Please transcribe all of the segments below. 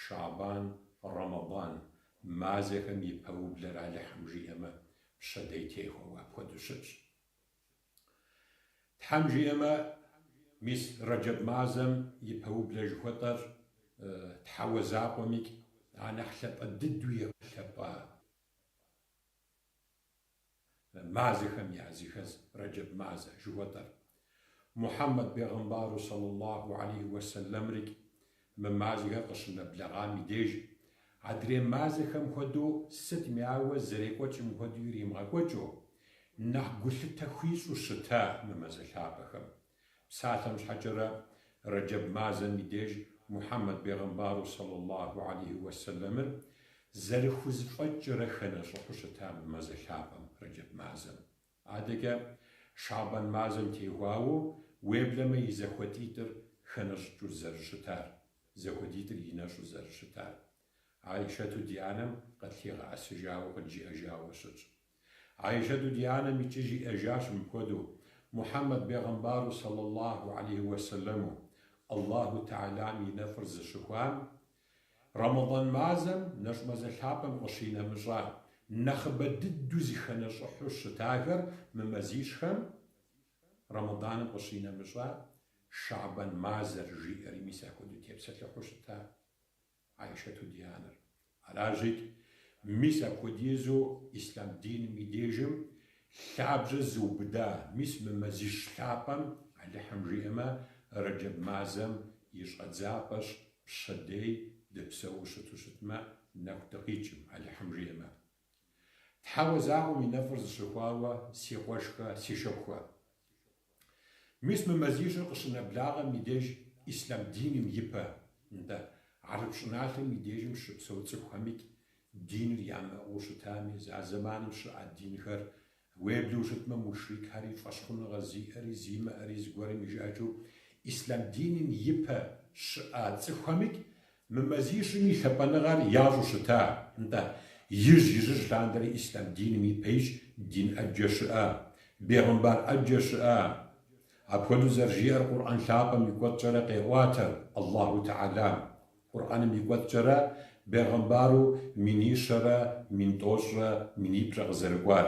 Шабан, Рэмэдан мазэхэм и пэублэр Алыхьым жиӏэмэ, пщэдей техуэу апхуэдэу щытщ. Тхьэм жиӏэмэ, мис Рэджэб мазэм и пэублэ жыхуэтӏэр Тхьэуэ закъуэмикӏ а нэхъ лъапӏэ дыдэу игъэлъэпӏа мазэхэм языхэз Рэджэб мазэ жыхуэтӏэр. Мухьэммэд бегъымбару саллаллаху алейхи уэсэлэмрикӏ мы мазэхэр къыщынэблэгъам и деж, адрей мазэхэм хуэдэу сытми ауэ зэрекӏуэкӏым хуэдэу иримыгъэкӏуэкӏыу, нэхъ гулъытэ хуищӏу щыта мы мазэ лъапӏэхэм. Псалъэм щхьэкӏэрэ, Рэджэб мазэм и деж Мухьэммэд бегъымбару саллаллаху алейхи уэсэлэмыр зэрыхузэфӏэкӏкӏэрэ хэнэщӏыхьу щыта мы мазэ лъапӏэм, Рэджэб мазэм. Адэкӏэ, Шабан мазэм техуауэ, уеблэмэ и зэхуэдитӏыр хэнэщӏыкӏыу зэрыщытар, зэхуэдитӏыр и нэщӏу зэрыщытар. Аишэту ди анэм къытлъигъэӏэсыжауэ къыджиӏэжауэ щытщ. Аишэту ди анэм икӏи жиӏэжащ мыпхуэдэу, Мухьэммэд бегъымбару саллаллаху алейхи уэсэлэму, Аллаху Тэхьэлам и нэфӏыр зыщыхуам, Рэмэдан мазэм нэщӏ мазэ лъапӏэм къыщинэмыщӏа, нэхъыбэ дыдэу зыхэнэщӏыхьу щытахэр мы мазищхэм, Рэмэданым къыщинэмыщӏа, Шабан мазэр жиӏэри мис апхуэдэу тепсэлъыхьу щыта. Аишэту ди анэр. Аращикӏ, мис апхуэдизу ислъам диным и дежым лъабжьэ зыубыда, мис мы мазищ лъапӏэм, Алыхьым жиӏэмэ, Рэджэб мазэм и щӏэдзапӏэщ, пщэдей дыпсэуу щыту щытмэ, нэху дыкъикӏым, Алыхьым жиӏэмэ. Тхьэуэ закъуэм и нэфӏыр зыщыхуауэ, си къуэшхэ, си шыпхъухэ. Мис мы мазищыр къыщынэблагъэм и деж ислъам диным ипэ, нтӏэ, гьэрып щӏыналъэм и дежым щыпсэу цӏыхухэмикӏ диныр ямыӏыгъыу щытами, а зэманым щыӏа динхэр, уеблэу щытмэ, мушрикхэри, фӏэщхъуныгъэ зиӏэри, зимыӏэри зыгуэрым и жыӏэкӏэу, ислъам диным ипэ щыӏа цӏыхухэмикӏ Мы мазищым и лъапӏэныгъэр ящӏу щыта, нтӏэ, ижь-ижьыж лъандэрэ ислъам диным ипэ икӏ дин ӏэджэ щыӏа, бегъымбар ӏэджэ щыӏа. Апхуэдэу зэрыжиӏэр Къурӏэн лъапӏэм и кӏуэцӏкӏэрэ къеӏуатэр Аллаху Тэхьэлам. Къурӏэным и кӏуэцӏкӏэрэ бегъымбару минищэрэ 10 тӏощӏрэ минипщӏрэ къызэрыкӏуар.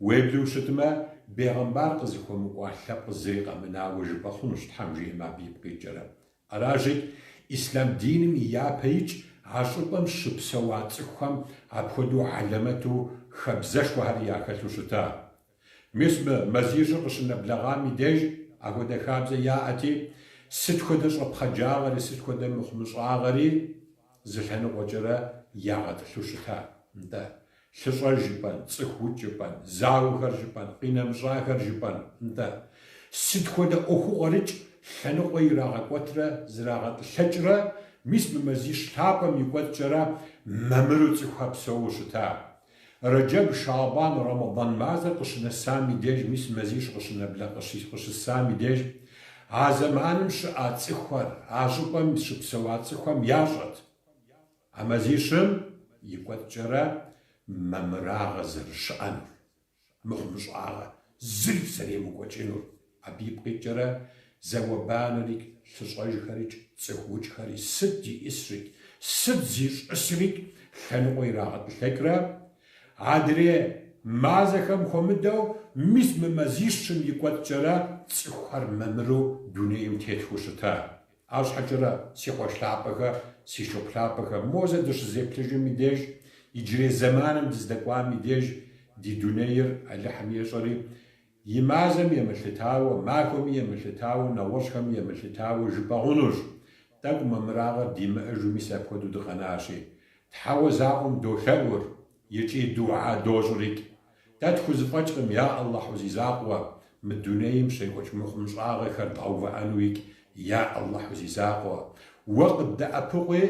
Уеблэу щытмэ, бегъымбар къызыхуэмыкӏуа лъэпкъ зыри къэмынауэ жыпӏэ хъунущ, Тхьэм жиӏэмэ абы ипкъ иткӏэрэ. Аращикӏ, ислъам диным и япэ икӏ а щӏыпӏэм щыпсэуа цӏыхухэм апхуэдэу хьэлэмэту хабзэшхуэхэри яхэлъу щыта. Мис мы мазищыр къыщынэблэгъам и деж апхуэдэ хабзэ яӏэти, сыт хуэдэ щӏэпхъаджагъэри, сыт хуэдэ мыхъумыщӏагъэри зы лъэныкъуэкӏэрэ ягъэтӏылъу щыта. Нтӏэ, лъыщӏэж жыпӏэн, цӏыху укӏ жыпӏэн, зауэхэр жыпӏэн, къинэмыщӏахэр жыпӏэн, нтӏэ. Сыт хуэдэ ӏуэхугъуэрикӏ лъэныкъуэ ирагъэкӏуэтрэ зрагъэтӏылъэкӏрэ, мис мы мазищ лъапӏэм и кӏуэцӏкӏэрэ мамыру цӏыхухэр псэууэ щыта. Рэджэб, Шабан, Рэмэдан мазэр къыщынэсам и деж, мис мазищ къыщынэблэ къыщысам и деж, а зэманым щыӏа цӏыхухэр, а щӏыпӏэм щыпсэуа цӏыхухэм ящӏэт. А мазищым и кӏуэцӏкӏэрэ мамырагъэ зэрыщыӏэнур, мыхъумыщӏагъэ зыри зэремыкӏуэкӏынур, абы ипкъ иткӏэрэ зауэ-банэрикӏ, лъыщӏэжхэрикӏ, цӏыху укӏхэри сыт зиӏысрикӏ, сыт зищӏысрикӏ лъэныкъуэ ирагъэтӏылъэкӏрэ, адрей мазэхэм хуэмыдэу мис мы мазищым и кӏуэцӏкӏэрэ цӏыхухэр мамыру дунейм тетхэу щыта. Арщхьэкӏэрэ, си къуэш лъапӏэхэ, си шыпхъу лъапӏэхэ, мо зэ дыщызеплъыжым и деж, иджырей зэманым дыздэкӏуам и деж, ди дунейр Алыхьым ещӏэри, и мазэм емылъытауэ, махуэми емылъытауэ, нэгъуэщӏхэми емылъытауэ жыпӏэ хъунущ. Тӏэкӏу мамырагъэр димыӏэжу мис апхуэдэу дыкъэнащи. Тхьэуэ закъуэм долъэӏур икӏи дугьа дощӏрикӏ. Дэ тхузэфӏэкӏкъым, я Аллахьу зи закъуэ, мы дунейм щекӏуэкӏ мыхъумыщӏагъэхэр дгъэувыӏэнуикӏ, я Аллахьу зи закъуэ. Уэ къыддэӏэпыкъуи,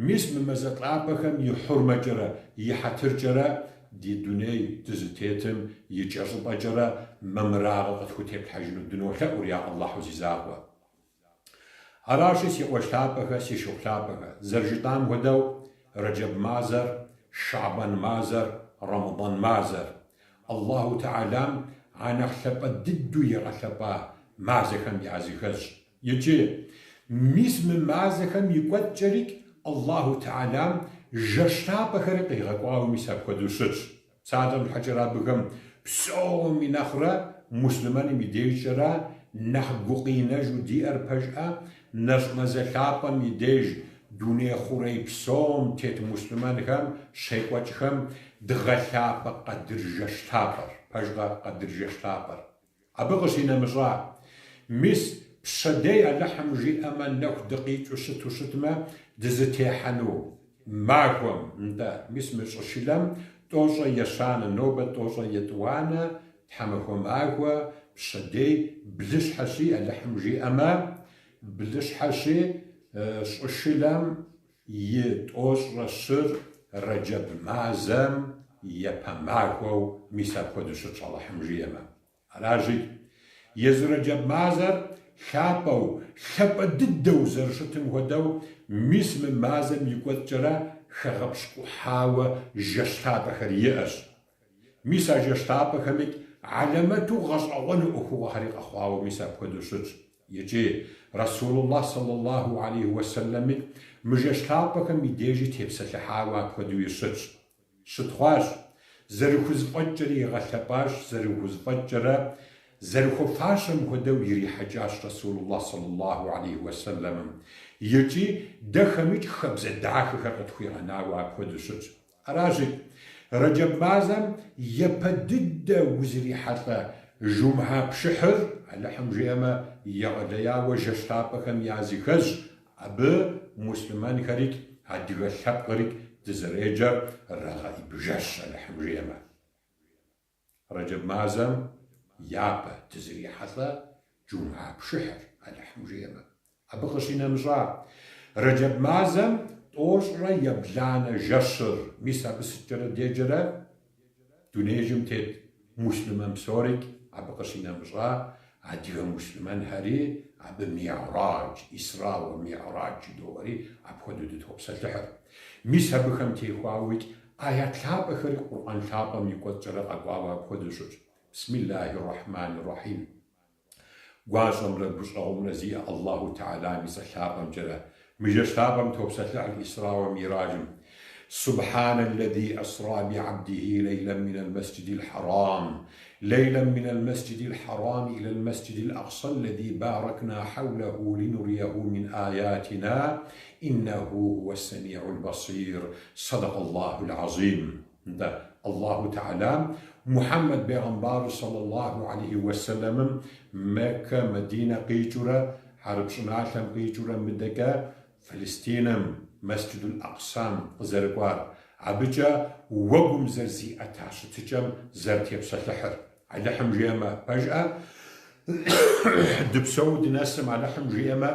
мис мы мазэ лъапӏэхэм и хьурмэкӏэрэ, и хьэтыркӏэрэ ди дуней дызытетым и кӏэщӏыпӏэкӏэрэ мамырагъэ къытхутеплъхьэжыну дынолъэӏур, я Аллахьу зи закъуэ. Аращи, си къуэш лъапӏэхэ, си шыпхъу лъапӏэхэ, зэрыжытӏам хуэдэу, Рэджэб мазэр, Шабан мазэр, Рэмэдан мазэр, Аллаху Тэхьэлам а нэхъ лъапӏэ дыдэу игъэлъэпӏа мазэхэм языхэзщ. Икӏи, мис мы мазэхэм и кӏуэцӏкӏэрикӏ. Аллаху Тэхьэлам жэщ лъапӏэхэри къигъэкӏуауэ мис апхуэдэу щытщ. Псалъэм щхьэкӏэрэ абыхэм псоми нэхърэ муслъымэным и дежкӏэрэ нэхъ гукъинэжу диӏэр пэжӏэ, нэщӏ мазэ лъапӏэм и деж дуней хъурей псом тет муслъымэнхэм щекӏуэкӏхэм дгъэлъапӏэ Къэдыр жэщ лъапӏэр, пэжкъэ, Къэдыр жэщ лъапӏэр. Абы къыщинэмыщӏа, мис пщэдей Алыхьым жиӏэмэ нэху дыкъикӏыу щыту щытмэ, дызытехьэну махуэм, нтӏэ, мис мы щӏышылэм тӏощӏрэ ещанэ, нобэ тӏощӏрэ етӏуанэ, тхьэмахуэ махуэ, пщэдей блыщхьэщи, Алыхьым жиӏэмэ, блыщхьэщи, щӏышылэм и тӏощӏрэ щыр Рэджэб мазэм япэ махуэу мис апхуэдэу щытщ Алыхьым жиӏэмэ. Аращи, езы Рэджэб мазэр лъапӏэу, лъапӏэ дыдэу зэрыщытым хуэдэу, мис мы мазэм и кӏуэцӏкӏэрэ хэгъэпщкӏухьауэ жэщ лъапӏэхэр иӏэщ. Мис а жэщ лъапӏэхэмикӏ хьэлэмэту гъэщӏэгъуэну ӏуэхугъуэхэри къэхъуауэ мис апхуэдэу щытщ. Икӏи Расулуллах сэллаллаху алейхи уэсэллэмикӏ мы жэщ лъапӏэхэм и дежи тепсэлъыхьауэ апхуэдэуи щытщ. Щытхъуащ, зэрыхузэфӏэкӏкӏэри игъэлъэпӏащ, зэрыхузэфӏэкӏкӏэрэ зэрыхуэфащэм хуэдэу ирихьэкӏащ Расулуллах сэллаллаху алейхи уэсэллэмым. Икӏи дэ хэмикӏ хабзэ дахэхэр къытхуигъэнауэ апхуэдэу щытщ. Аращи, Рэджэб мазэм япэ дыдэ узрихьэлӏэ жумгьэ пшыхьыр, Алыхьым жиӏэмэ, егъэлеяуэ жэщ лъапӏэхэм языхэзщ, абы муслъымэнхэрикӏ адыгэ лъэпкърикӏ дызэреджэр Рэгъэӏиб жэщ, Алыхьым жиӏэмэ. Рэджэб мазэм япэ дызрихьэлӏэ джумгьэ пшыхьыр, Алыхьым жиӏэмэ. Абы къыщинэмыщӏа, Рэджэб мазэм тӏощӏрэ ебланэ жэщыр, мис абы сыткӏэрэ деджэрэ, дунеижьым тет муслъымэн псорикӏ, абы къыщинэмыщӏа, адыгэ муслъымэнхэри абы Мигьрадж, Исра уэ Мигьрадж жыдоӏэри, апхуэдэу дытопсэлъыхьыр. Мис абыхэм техуауикӏ аят лъапӏэхэри Къурӏэн лъапӏэм и кӏуэцӏкӏэрэ къэкӏуауэ апхуэдэу щытщ. Бисмиллахи ррахьмани ррахьим. Гуащӏэмрэ гущӏэгъумрэ зиӏэ Аллаху Тэхьэлам и цӏэ лъапӏэмкӏэрэ. Мы жэщ лъапӏэм топсэлъыхьыр Исра уэ Мираджым. Субхьанэ ллэзи асра би абдихи лейлэн минэл мэсджидил хьэрам, лейлэн минэл мэсджидил хьэрам илэл мэсджидил акъсэ ллэзи баракна хьэулэху линурияху мин аятина, иннэху хуэ ссэмигьул басир. Садакъаллахул азим. Нтӏэ, Аллаху Тэхьэлам Мухьэммэд бегъымбару сэллаллаху алейхи уэсэлэмым Меккэ, Мэдинэ къикӏыурэ, хьэрып щӏыналъэм къикӏыурэ мыдэкӏэ Фалестинэм, Мэсджидул Акъсам къызэрыкӏуар, абыкӏэ уэгум зэрызиӏэта щытыкӏэм зэрытепсэлъыхьыр. Алыхьым жиӏэмэ, пэжӏэ, дыпсэу дынэсым, Алыхьым жиӏэмэ,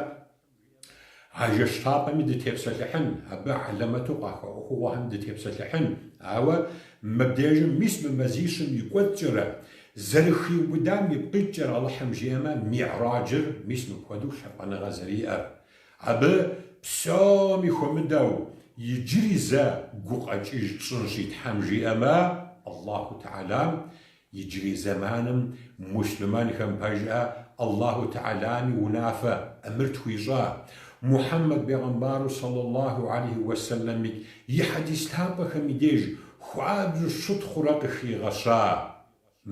А жэщ лъапӏэми дытепсэлъыхьын, абы хьэлэмэту къэхъуа ӏуэхугъуэхэм дытепсэлъыхьын. Ауэ мыбдежым мис мы мазищым и кӏуэцӏкӏэрэ, зэрыхиубыдам ипкъ иткӏэрэ Алыхьым жиӏэмэ, Мигьраджыр мис мыпхуэдэу лъапӏэныгъэ зэриӏэр. Абы псоми хуэмыдэу иджыри зэ гукъэкӏыж тщӏынщи, Тхьэм жиӏэмэ, Аллаху Тэхьэлам Иджырей зэманым муслъымэнхэм пэжӏэ Аллаху Тэхьэлами унафэ ӏэмыр тхуищӏа, Мухьэммэд бегъымбару сэллаллаху алейхи уэсэллэмик и хьэдис лъапӏэхэм и деж хуабжьу щытхъурэ къыхигъэща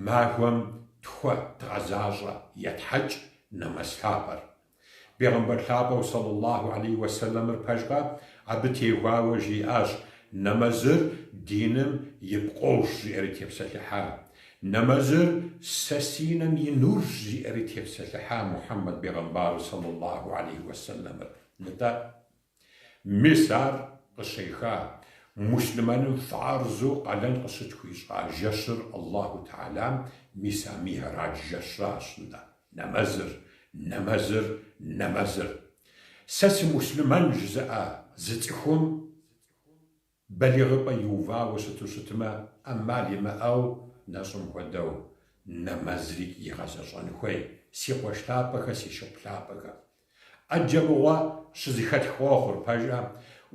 махуэм тхуэ дгъэзащӏэ етхьэкӏ нэмэз лъапӏэр. Бегъымбар лъапӏэу сэллаллаху алейхи уэсэллэмыр пэжкъэ, абы теухуауэ жиӏащ, Нэмэзыр диным и пкъощ, жиӏэри тепсэлъыхьа. Нэмэзыр сэ си нэм и нурщ, жиӏэри тепсэлъыхьа Мухьэммэд бегъымбару сэллаллаху алейхи уэсэллэмыр. Нтӏэ, мис ар къыщеха, муслъымэным фарзу къалэн къыщытхуищӏа жэщыр Аллаху Тэхьэлам мис а Мигьрадж жэщращ, нтӏэ. Нэмэзыр, нэмэзыр, нэмэзыр. Сэ сымуслъымэн жызыӏэ зы цӏыхум балигъыпӏэ иувауэ щыту щытмэ, ӏэмал имыӏэу нэщӏым хуэдэу нэмэзри игъэзэщӏэн хуей, си къуэш лъапӏэхэ, си шыпхъу лъапӏэхэ. ӏэджэ мыгъуэ щызэхэтх къохъур, пэжӏэ?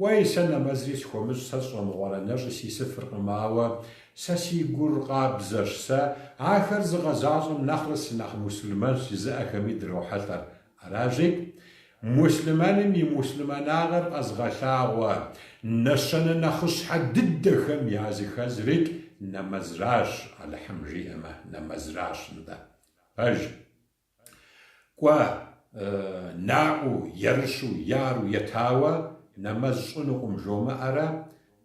Уей, сэ нэмэзри схуэмыщӏ, сэ сщӏэ мыгъуэрэ нэщӏи сисыфыркъым, ауэ сэ си гур къабзэщ, сэ ахэр зыгъэзащӏэм нэхърэ сынэхъ муслъымэнщ жызыӏэхэми дрохьэлӏэр. Аращи, Муслъымэным и муслъымэнагъэр къэзыгъэлъагъуэ нэщэнэ нэхъыщхьэ дыдэхэм языхэзрикӏ нэмэзращ, Алыхьым жиӏэмэ, нэмэзращ, нтӏэ. Пэж. Кӏуэ, наӏуэу, ерыщу, яру етауэ нэмэз щӏынукъым жомыӏэрэ,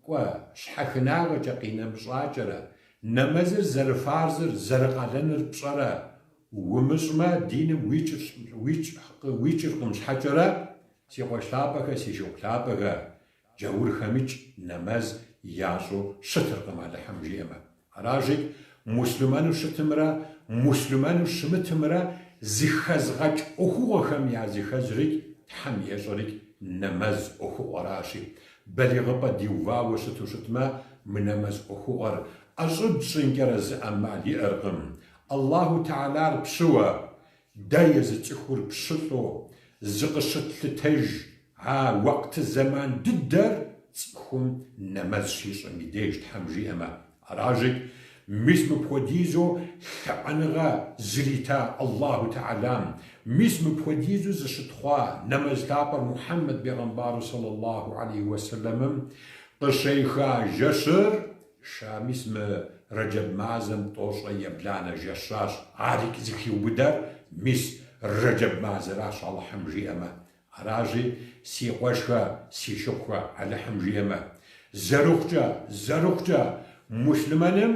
кӏуэ, щхьэхынагъэкӏэ къинэмыщӏакӏэрэ, нэмэзыр зэрыфарзыр, зэрыкъалэныр пщӏэрэ, умыщӏмэ, диным уикӏыркъым щхьэкӏэрэ, си къуэш лъапӏэхэ, си шыпхъу лъапӏэхэ, джаурхэмикӏ нэмэз ящӏу щытыркъым Алыхьым жиӏэмэ. Аращи, муслъымэну щытымрэ муслъымэну щымытымрэ зыхэзгъэкӏ ӏуэхугъуэхэм языхэзрикӏ Тхьэм ещӏэрикӏ нэмэз ӏуэхугъуэращи, балигъыпӏэ диувауэ щыту щытмэ, мы нэмэз ӏуэхугъуэр ӏэщӏыб тщӏынкӏэрэ зы ӏэмал иӏэркъым. Аллаху Тэхьэлар пщыуэ, Дэ езы цӏыхур пщылӏу зыкъыщытлъытэж а уэкъты зэман дыдэр цӏыхум нэмэз щищӏым и деж Тхьэм жиӏэмэ. Аращи, мис мыпхуэдизу лъапӏэныгъэ зрита Аллаху Тэхьэлам, мис мыпхуэдизу зыщытхъуа нэмэз лъапӏэр Мухьэммэд бегъымбару сэллаллаху алейхи уэсэлэмым къыщеха жэщыр Ша, мис мы Рэджэб мазэм тӏощӏрэ ебланэ жэщращ, арикӏ зыхиубыдэр мис Рэджэб мазэращ, Алыхьым жиӏэмэ. Аращи, си къуэшхэ, си шыпхъухэ, Алыхьым жиӏэмэ. Зэрыхъукӏэ, зэрыхъукӏэ, муслъымэным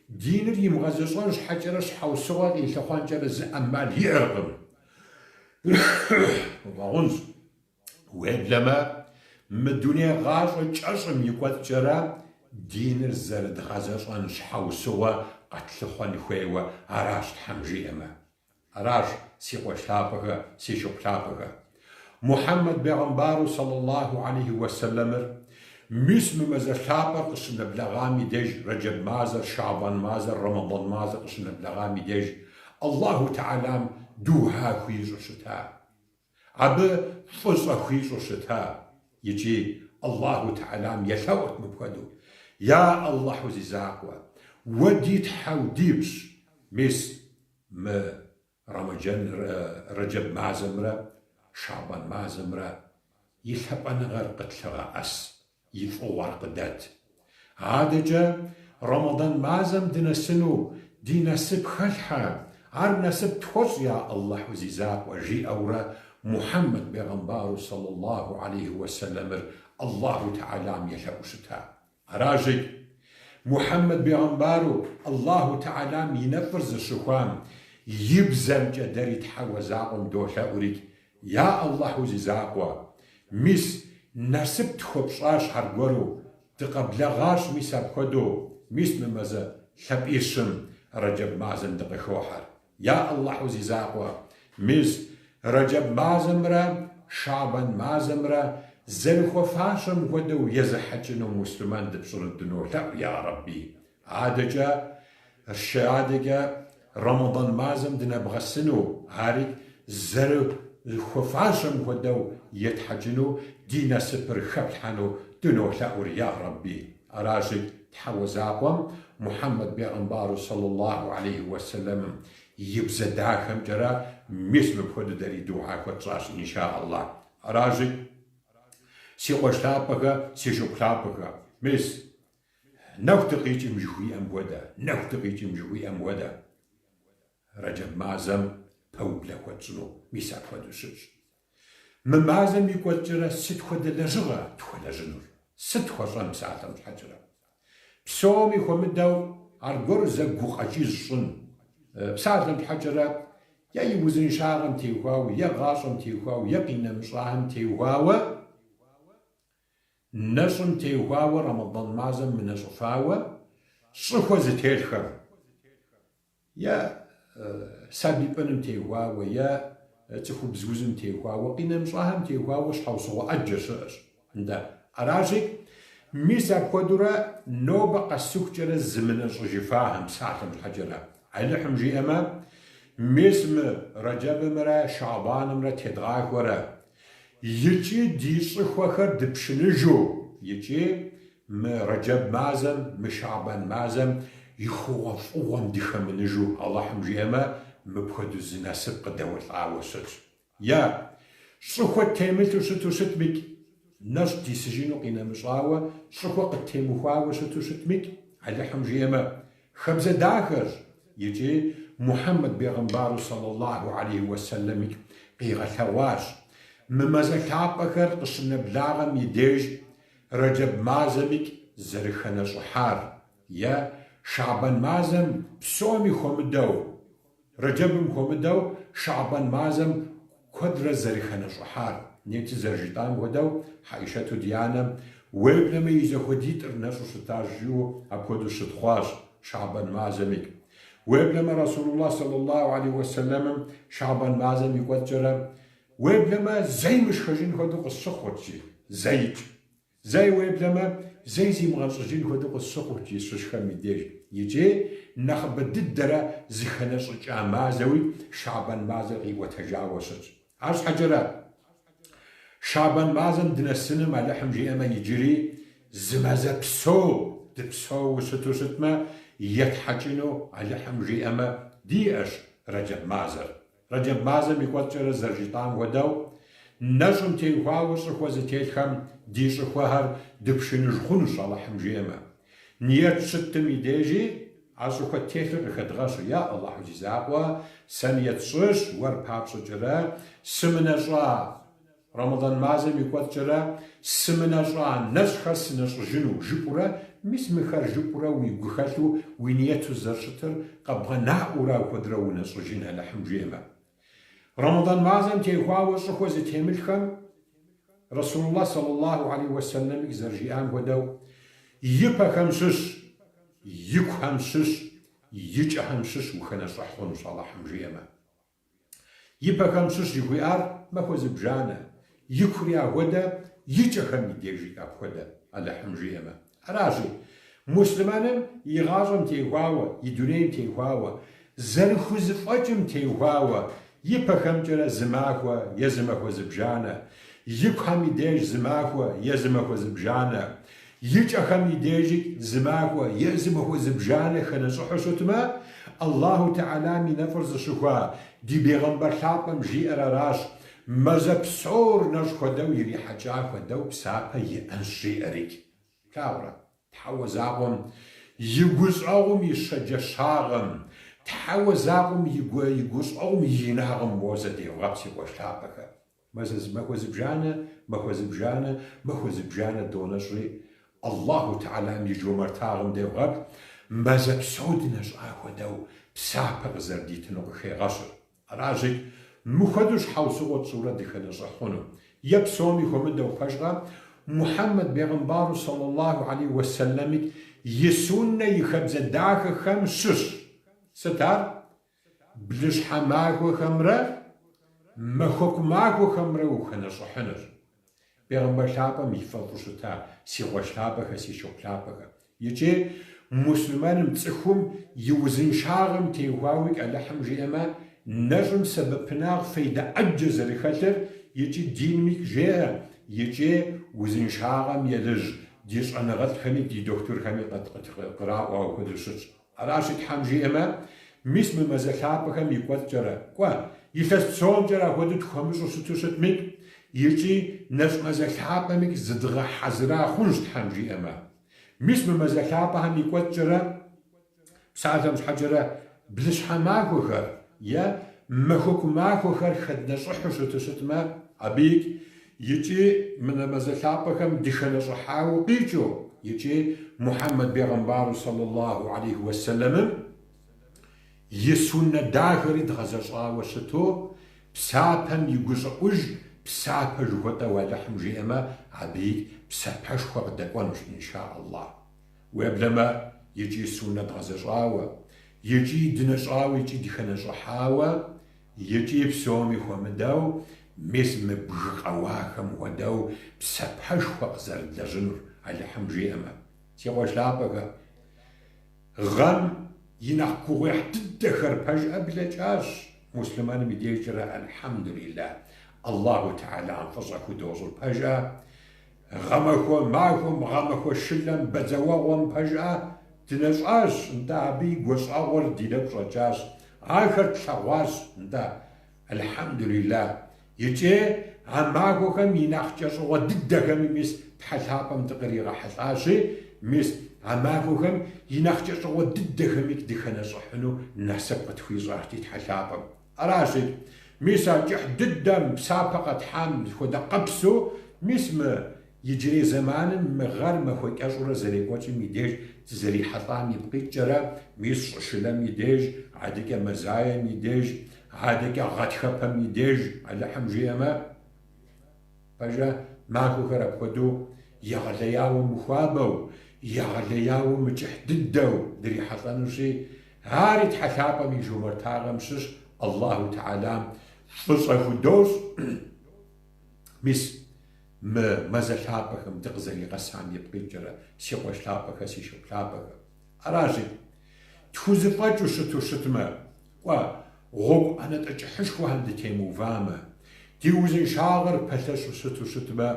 диныр имыгъэзэщӏэн щхьэкӏэрэ щхьэусыгъуэ къилъыхъуэнкӏэрэ зы ӏэмал иӏэркъым. Хуэвгъэгъунщ. Уеблэмэ, мы дуней гъащӏэ кӏэщӏым и кӏуэцӏкӏэрэ диныр зэрыдгъэзэщӏэн щхьэусыгъуэ къэтлъыхъуэн хуейуэ аращ Тхьэм жиӏэмэ. Аращ, си къуэш лъапӏэхэ, си шыпхъу лъапӏэхэ. Мухьэммэд бегъымбару сэллаллаху алейхи уэсэлэмыр мис мы мазэ лъапӏэр къыщынэблэгъам и деж, Рэджэб мазэр, Шабан мазэр, Рэмэдан мазэр къыщынэблэгъам и деж, Аллаху Тэхьэлам дугьа хуищӏу щыта. Абы фӏыщӏэ хуищӏу щыта икӏи Аллаху Тэхьэлам елъэӏурт мыпхуэдэу, Я Аллахьу зи закъуэ, уэ ди Тхьэу дипщ, мис мы Рэмэджэн, Рэджэб мазэмрэ Шабан мазэмрэ и лъапӏэныгъэр къытлъыгъэӏэс. и фӏыгъуэр къыдэт. Адэкӏэ Рэмэдан мазэм дынэсыну ди насып хэлъхьэ, ар насып тхуэщӏ я Аллахьу зи закъуэ, жиӏэурэ Мухьэммэд бегъымбару сэллаллаху алейхи уэсэлэмыр Аллаху Тэхьэлам елъэӏуу щыта. Аращи, Мухьэммэд бегъымбару Аллаху Тэхьэлам и нэфӏыр зыщыхуам и бзэмкӏэ дэри Тхьэуэ закъуэм долъэӏурикӏ, Я Аллахьу зи закъуэ, мис насып тхуэпщӏащ аргуэру, дыкъэблэгъащ мис апхуэдэу, мис мы мазэ лъапӏищым, Рэджэб мазэм дыкъыхохьэр. Я Аллахьу зи закъуэ, мис Рэджэб мазэмрэ Шабан мазэмрэ зэрыхуэфащэм хуэдэу езыхьэкӏыну муслъымэн дыпщӏыну дынолъэӏу, я Рэбби. Адэкӏэ, адэкӏэ Рэмэдан мазэм дынэбгъэсыну, ари зэрыхуэфащэм хуэдэу етхьэкӏыну ди насыпыр хэплъхьэну дынолъэӏур, я Рэбби. Аращи, Тхьэуэ закъуэм Мухьэммэд бегъымбару сэллаллаху алейхи уэсэлэмым и бзэ дахэмкӏэрэ мис мыпхуэдэу дэри дугьа хуэтщӏащ, инша Аллах. Аращи, си къуэш лъапӏэхэ, си шыпхъу лъапӏэхэ, мис Нэху дыкъикӏым жыхуиӏэм хуэдэ, нэху дыкъикӏым жыхуиӏэм хуэдэ. Рэджэб мазэм пэублэ хуэтщӏыну мис апхуэдэу щытщ. Мы мазэм и кӏуэцӏкӏэрэ сыт хуэдэ лэжьыгъэ тхуэлэжьынур? Сыт тхуэщӏэн псалъэм щхьэкӏэрэ? Псоми хуэмыдэу аргуэру зэ гукъэкӏыж щӏын. Псалъэм щхьэкӏэрэ е и узыншагъэм теухуауэ, е гъащӏэм теухуауэ, е къинэмыщӏахэм теухуауэ, Нэщӏым теухуауэ Рэмэдан мазэм мынэщӏыфауэ щӏыхуэ зытелъхэм, е сабий пӏыным теухуауэ, е цӏыхубз узым теухуауэ, къинэмыщӏахэм теухуауэ щхьэусыгъуэ ӏэджэ щыӏэщ. Нтӏэ, аращи, мис апхуэдэурэ нобэ къэсыхукӏэрэ зымынэщӏыжыфахэм псалъэм щхьэкӏэрэ, Алыхьым жиӏэмэ, мис мы Рэджэбымрэ Шабанымрэ тедгъахуэрэ, Икӏи ди щӏыхуэхэр дыпшыныжу, икӏи мы Рэджэб мазэм, мы Шабан мазэм и хъугъуэфӏыгъуэм дыхэмыныжу, Алыхьым жиӏэмэ, мыпхуэдэу зы насып къыдэуэлӏауэ щытщ. Е. Щӏыхуэ ттемылъу щыту щытмикӏ, нэщӏ дисыжыну къинэмыщӏауэ, щӏыхуэ къыттемыхуауэ щыту щытмикӏ, Алыхьым жиӏэмэ, хабзэ дахэщ икӏи Мухьэммэд бегъымбару сэллаллаху алейхи уэсэлэмикӏ къигъэлъэгъуащ, мы мазэ лъапӏэхэр къыщынэблагъэм и деж Рэджэб мазэмикӏ зэрыхэнэщӏыхьар, е Шэӏбан мазэм псоми хуэмыдэу, Рэджэбым хуэмыдэу Шэӏбан мазэм куэдрэ зэрыхэнэщӏыхьар. Нети зэрыжытӏам хуэдэу, Хьэӏишэту ди анэм уеблэмэ и зэхуэдитӏыр нэщӏу щытащ жиӏэу апхуэдэу щытхъуащ Шэӏбан мазэмикӏ. Уеблэмэ Расулуллах сэллаллаху алейхи уэсэлэмым Шэӏбан мазэм и кӏуэцӏкӏэрэ уеблэмэ зэи мышхэжын хуэдэу къысщыхъурт, жи, зэикӏ. Зэи уеблэмэ, зэи зимыгъэнщӏыжын хуэдэу къысщыхъурт, жи, щышхэм и деж. Икӏи нэхъыбэ дыдэрэ зыхэнэщӏыкӏа мазэуи Шэӏбан мазэр къиӏуэтэжауэ щытщ. Арщхьэкӏэрэ, Шэӏбан мазэм дынэсыным Алыхьым жиӏэмэ иджыри зы мазэ псо дыпсэууэ щыту щытмэ, етхьэкӏыну Алыхьым жиӏэмэ диӏэщ Рэджэб мазэр. Рэджэб мазэм и кӏуэцӏкӏэрэ зэрыжытӏам хуэдэу, нэщӏым теухуауэ щӏыхуэ зытелъхэм ди щӏыхуэхэр дыпшыныж хъунущ Алыхьым жиӏэмэ. Ниет щыттым и дежи а щӏыхуэ ттелъыр къыхэдгъэщу, Я Алыхьу зи закъуэ, сэ ниет сщӏыщ уэр папщӏэкӏэрэ сымынэщӏа Рэмэдан мазэм и кӏуэцӏкӏэрэ сымынэщӏа нэщӏхэр сынэщӏыжыну, жыпӏурэ, мис мыхэр жыпӏурэ уи гухэлъу, уи ниету зэрыщытыр къэбгъэнаӏуэурэ апхуэдэрэ унэщӏыжын Алыхьым жиӏэмэ. Рэмэдан мазэм теухуауэ щӏыхуэ зытемылъхэм Расулуллах сэллаллаху алейхи уэсэллэм зэрыжиӏам хуэдэу, ипэхэм щыщ, икухэм щыщ, икӏэхэм щыщ ухэнэщӏыхь хъунущ Алыхьым жиӏэмэ. Ипэхэм щыщ жыхуиӏар махуэ зыбжанэ, икури ахуэдэ, икӏэхэм и дежи апхуэдэ, Алыхьым жиӏэмэ. Аращи, муслъымэным и гъащӏэм теухуауэ, и дунейм теухуауэ, зэрыхузэфӏэкӏым теухуауэ, ипэхэмкӏэрэ зы махуэ е зы махуэ зыбжанэ, икухэм и деж зы махуэ е зы махуэ зыбжанэ, Икӏэхэм и дежи зы махуэ е зы махуэ зыбжанэ хэнэщӏыхьу щытмэ, Аллаху Тэхьэлам и нэфӏыр зыщыхуа ди бегъымбар лъапӏэм жиӏэр аращ, Мазэ псор нэщӏ хуэдэу ирихьэкӏа хуэдэу псапэ иӏэнщ, жиӏэрикӏ. Плъагъурэ, Тхьэуэ закъуэм и гущӏэгъум и щэджащагъым, Тхьэуэ закъуэм и гущӏэгъум и инагъым моуэ зэ девгъэплъ, си къуэш лъапӏэхэ. Мазэ зы махуэ зыбжанэ, махуэ зыбжанэ, махуэ зыбжанэ донэщӏри, Аллаху Тэхьэлам и жумартагъым девгъэплъ, мазэ псо дынэщӏа хуэдэу псапэ къызэрыдитыну къыхегъэщыр. Аращи, мыхуэдэу щхьэусыгъуэ тщӏыурэ дыхэнэщӏыхь хъуну. Е псоми хуэмыдэу пэжкъэ, Мухьэммэд бегъымбару сэллаллаху алейхи уэсэллэми и суннэ и хабзэ дахэхэм щыщ. Сыт ар? Блыщхьэ махуэхэмрэ махуэку махуэхэмрэ ухэнэщӏыхьынущ. Бегъымбар лъапӏэм и фӏэфӏу щыта си къуэш лъапӏэхэ, си шыпхъу лъапӏэхэ. Икӏи муслъымэным цӏыхум и узыншагъэм теухуауикӏ Алыхьым жиӏэмэ, нэщӏым сэбэпынагъ фейдэ ӏэджэ зэрыхэлъыр икӏи динмикӏ жеӏэ, икӏи узыншагъэм елэжь ди щӏэныгъэлӏхэми ди дохутырхэми къраӏуэ апхуэдэу щытщ. Аращи, Тхьэм жиӏэмэ, мис мы мазэ лъапӏэхэм и кӏуэцӏкӏэрэ, кӏуэ, илъэс псомкӏэрэ апхуэдэу тхуэмыщӏу щыту щытмикӏ, икӏи нэщӏ мазэ лъапӏэмикӏ зыдгъэхьэзыра хъунщ, Тхьэм жиӏэмэ. Мис мы мазэ лъапӏэхэм и кӏуэцӏкӏэрэ, псалъэм щхьэкӏэрэ, блыщхьэ махуэхэр е махуэку махуэхэр хэднэщӏыхьу щыту щытмэ, абыикӏ Икӏи мы мазэ лъапӏэхэм дыхэнэщӏыхьауэ къикӏыу, икӏи Мухьэммэд бегъымбару сэллаллаху алейхи уэсэлэмым и суннэ дахэри дгъэзэщӏауэ щыту, псапэм и гущӏыӏуж псапэ жыхуэтӏэу Алыхьым жиӏэмэ, абыи псапэшхуэ къыдэкӏуэнущ, инша Аллах. Уеблэмэ, икӏи суннэ дгъэзэщӏауэ, икӏи дынэщӏауэ, икӏи дыхэнэщӏыхьауэ, Икӏи псоми хуэмыдэу, мис мы бгы къэуахэм хуэдэу псапэшхуэ къызэрыдлэжьынур, Алыхьым жиӏэмэ. Си къуэш лъапӏэхэ, гъэм и нэхъ гугъуехь дыдэхэр пэжӏэ блэкӏащ муслъымэным и дежкӏэрэ, альхьэмдулиллах, Аллаху Тэхьэлам фӏыщӏэ худощӏыр пэжӏэ, гъэмахуэ махуэм, гъэмахуэ шылэм, бадзэуэгъуэм пэжӏэ дынэщӏащ, нтӏэ, абы и гуащӏэгъуэр ди нэгу щӏэкӏащ. Ахэр тлъэгъуащ, нтӏэ, альхьэмдулиллах. Икӏи а махуэхэм и нэхъ кӏэщӏыгъуэ дыдэхэми мис Тхьэ лъапӏэм дыкъригъэхьэлӏащи, мис а махуэхэм и нэхъ кӏэщӏыгъуэ дыдэхэми дыхэнэщӏыхьыну насып къытхуищӏащ ди Тхьэ лъапӏэм. Аращи, мис а кӏыхь дыдэм псапэ къэтхьам хуэдэ къэпсу, мис мы иджырей зэманым мы гъэр махуэ кӏэщӏурэ зэрекӏуэкӏым и деж дызэрихьэлӏам ипкъ иткӏэрэ, мис щӏышылэм и деж, адэкӏэ мазаем и деж, адэкӏэ гъатхэпэм и деж, Алыхьым жиӏэмэ, пэжэ, махуэхэр апхуэдэу егъэлеяуэ мыхуабэу, егъэлеяуэ мыкӏыхь дыдэу дрихьэлӏэнущи, Ари Тхьэ лъапӏэм и жумартагъэм щыщ Аллаху Тэхьэлам фӏыщӏэ худощӏ. Мис мы мазэ лъапӏэхэм дыкъызэригъэсам ипкъ иткӏэрэ, си къуэш лъапӏэхэ, си шыпхъу лъапӏэхэ. Аращи, тхузэфӏэкӏыу щыту щытмэ, кӏуэ, гъуэгу ӏэнатӏэ кӏыхьышхуэхэм дытемыувамэ, ди узыншагъэр пэлъэщу щыту щытмэ,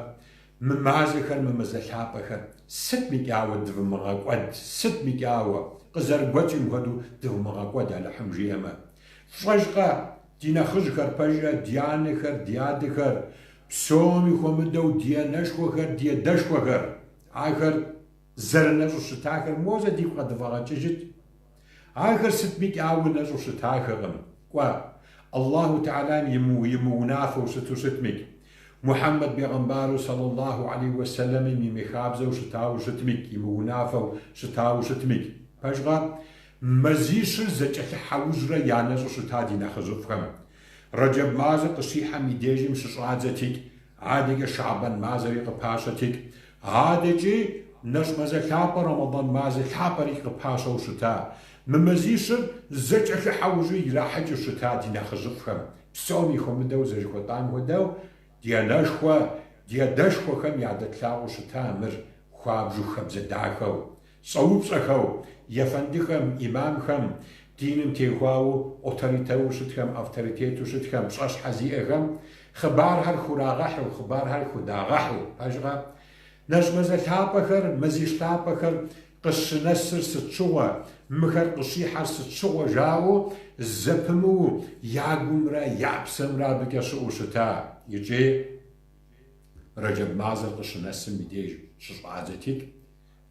Мы мазэхэр, мы мазэ лъапӏэхэр сытмикӏ ауэ дывмыгъэкӏуэд, сытмикӏ ауэ, къызэрыгуэкӏым хуэдэу дывмыгъэкӏуэд, Алыхьым жиӏэмэ. Фщӏэжкъэ, ди нэхъыжьхэр, пэжрэ, ди анэхэр, ди адэхэр, псоми хуэмыдэу ди анэшхуэхэр, ди адэшхуэхэр, ахэр зэрынэщӏу щытахэр моуэ зэ дигу къэдывгъэгъэкӏыжыт. Ахэр сытмикӏ ауэ нэщӏу щытахэкъым. Кӏуэ, Аллаху Тэхьэлам имыунафэу щыту щытмикӏ, Мухьэммэд бегъымбару сэллаллаху алейхи уэсэлэмым имыхабзэу щытауэ щытмикӏ, имыунафэу щытауэ щытмикӏ. Пэжкъэ? Мазищыр зэкӏэлъыхьэужьрэ я нэщӏу щыта ди нэхъыжьыфӏхэм. Рэджэб мазэ къыщихьэм и дежым щыщӏадзэтикӏ, адэкӏэ Шэбан мазэри къыпащэтикӏ, адэкӏи нэщӏ мазэ лъапӏэ Рэмэдан мазэ лъапӏэри къыпащэу щыта. Мы мазищыр зэкӏэлъыхьэужьу ирахьэкӏыу щыта ди нэхъыжьыфӏхэм, псоми хуэмыдэу зэрыжыхуэтӏам хуэдэу, ди анэшхуэ, ди адэшхуэхэм ядэтлъагъуу щыта мыр хуабжьу хабзэ дахэу. Щӏэупщӏэхэу, ефэндыхэм, имамхэм, диным техуауэ оторитэу щытхэм, авторитету щытхэм, пщӏэ-щхьэ зиӏэхэм хъыбархэр хурагъэхьу, хъыбархэр худагъэхьу. Пэжкъэ? Нэщӏ мазэ лъапӏэхэр, мазищ лъапӏэхэр къыщынэсыр сыт щыгъуэ, мыхэр къыщихьэр сыт щыгъуэ жаӏэу зэпымыу я гумрэ я псэмрэ абыкӏэ щыӏэу щыта. Икӏи Рэджэб мазэр къыщынэсым и деж щыщӏадзэтикӏ,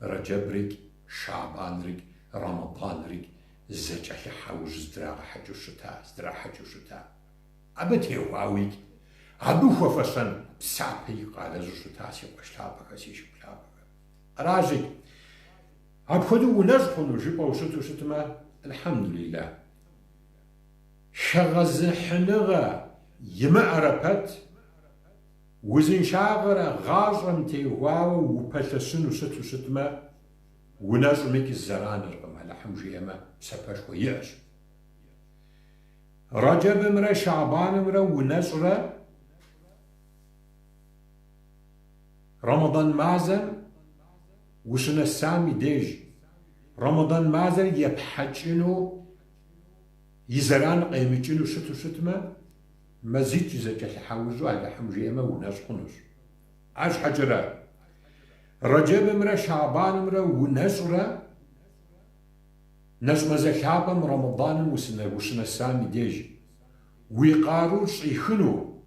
Рэджэбрикӏ, Шабанрикӏ, Рэмэданрикӏ зэкӏэлъыхьэужь здрагъэхьэкӏыу щыта, здрахьэкӏыу щыта. Абы техуауикӏ, абы хуэфэщэн псапэи къалэжьу щыта си къуэш лъапӏэхэ, си шыпхъу лъапӏэхэ. Аращикӏ, апхуэдэу унэщӏ хъуну жыпӏэу щыту щытмэ, Алхьэмдулиллах, хэгъэзыхьыныгъэ имыӏэрэ пэт, Узыншагъэрэ гъащӏэм теухуауэ упэлъэщыну щыту щытмэ, унэщӏмикӏ зэраныркъым, Алыхьым жиӏэмэ, псапэшхуэ иӏэщ. Рэджэбымрэ Шабанымрэ унэщӏрэ Рэмэдан мазэм ущынэсам и деж, Рэмэдан мазэр епхьэкӏыну и зэран къемыкӏыну щыту щытмэ, Мазитӏ зэкӏэлъыхьэужьу Алыхьым жиӏэмэ, унэщӏ хъунущ. Арщхьэкӏэрэ, Рэджэбымрэ Шабанымрэ унэщӏрэ нэщӏ мазэ лъапӏэм Рэмэданым ущынэсам и деж, уи къарур щӏихыну,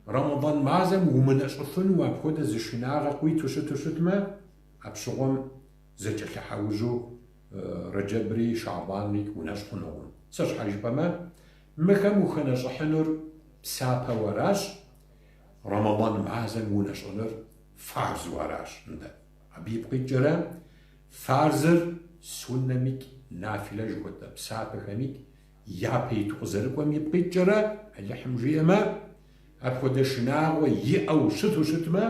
Рэмэдан мазэм умынэщӏыфыну апхуэдэ зы шынагъэ къуиту щыту щытмэ, апщыгъуэм зэкӏэлъыхьэужьу Рэджэбри Шабанри унэщӏ хъунукъым. Сыт щхьэ жыпӏэмэ, Мыхэм ухэнэщӏыхьынур псапэу аращ, Рэмэдан мазэм унэщӏыныр фарзу аращ. Нтӏэ, абы ипкъ иткӏэрэ фарзыр суннэмикӏ, нафилэ жыхуэтӏэ псапэхэмикӏ япэ иту къызэрыкӏуэм ипкъ иткӏэрэ, Алыхьым жиӏэмэ, апхуэдэ шынагъуэ иӏэу щыту щытмэ,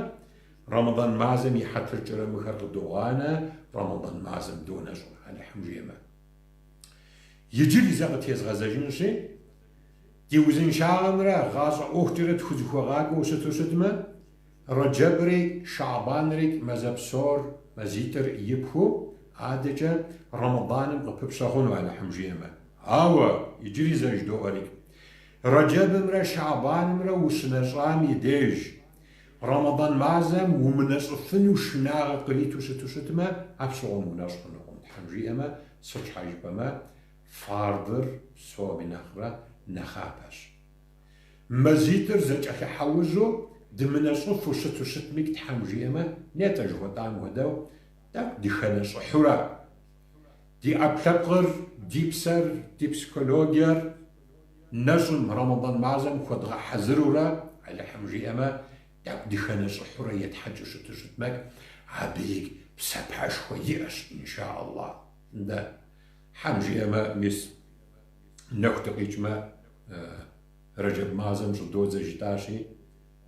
Рэмэдан мазэм и хьэтыркӏэрэ мыхэр къыдогъанэ, Рэмэдан мазэм донэщӏ, Алыхьым жиӏэмэ. Иджыри зэ къытезгъэзэжынщи, ди узыншагъэмрэ гъащӏэ ӏуэхукӏэрэ тхузыхуэгъакӏуэу щыту щытмэ, Рэджэбри Шабанри мазэ псор, мазитӏыр ипхыу, адэкӏэ Рэмэданым къыпыпщэ хъуну Алыхьым жиӏэмэ. Ауэ, иджыри зэ жыдоӏэри, Рэджэбымрэ Шабанымрэ ущынэщӏам и деж, Рэмэдан мазэм умынэщӏыфыну шынагъэ къриту щыту щытмэ, апщыгъуэм унэщӏ хъунукъым, Тхьэм жиӏэмэ, сыт щхьэ жыпӏэмэ, фардыр псоми нэхърэ нэхъапэщ. Мазитӏыр зэкӏэлъыхьэужьу Дымынэщӏыфу щыту щытмикӏ, Тхьэм жиӏэмэ, нетӏэ жыхуэтӏам хуэдэу, тӏэкӏу дыхэнэщӏыхьурэ. Ди ӏэпкълъэпкъыр, ди псэр, ди психологиер нэщӏым, Рэмэдан мазэм хуэдгъэхьэзырурэ, Алыхьым жиӏэмэ, тӏэкӏу дыхэнэщӏыхьурэ етхьэкӏыу щыту щытмэ, абыикӏ псапэшхуэ иӏэщ, инша Аллах. Нтӏэ, Тхьэм жиӏэмэ, мис, нэху дыкъикӏмэ, Рэджэб мазэм щӏыдодзэ жытӏащи,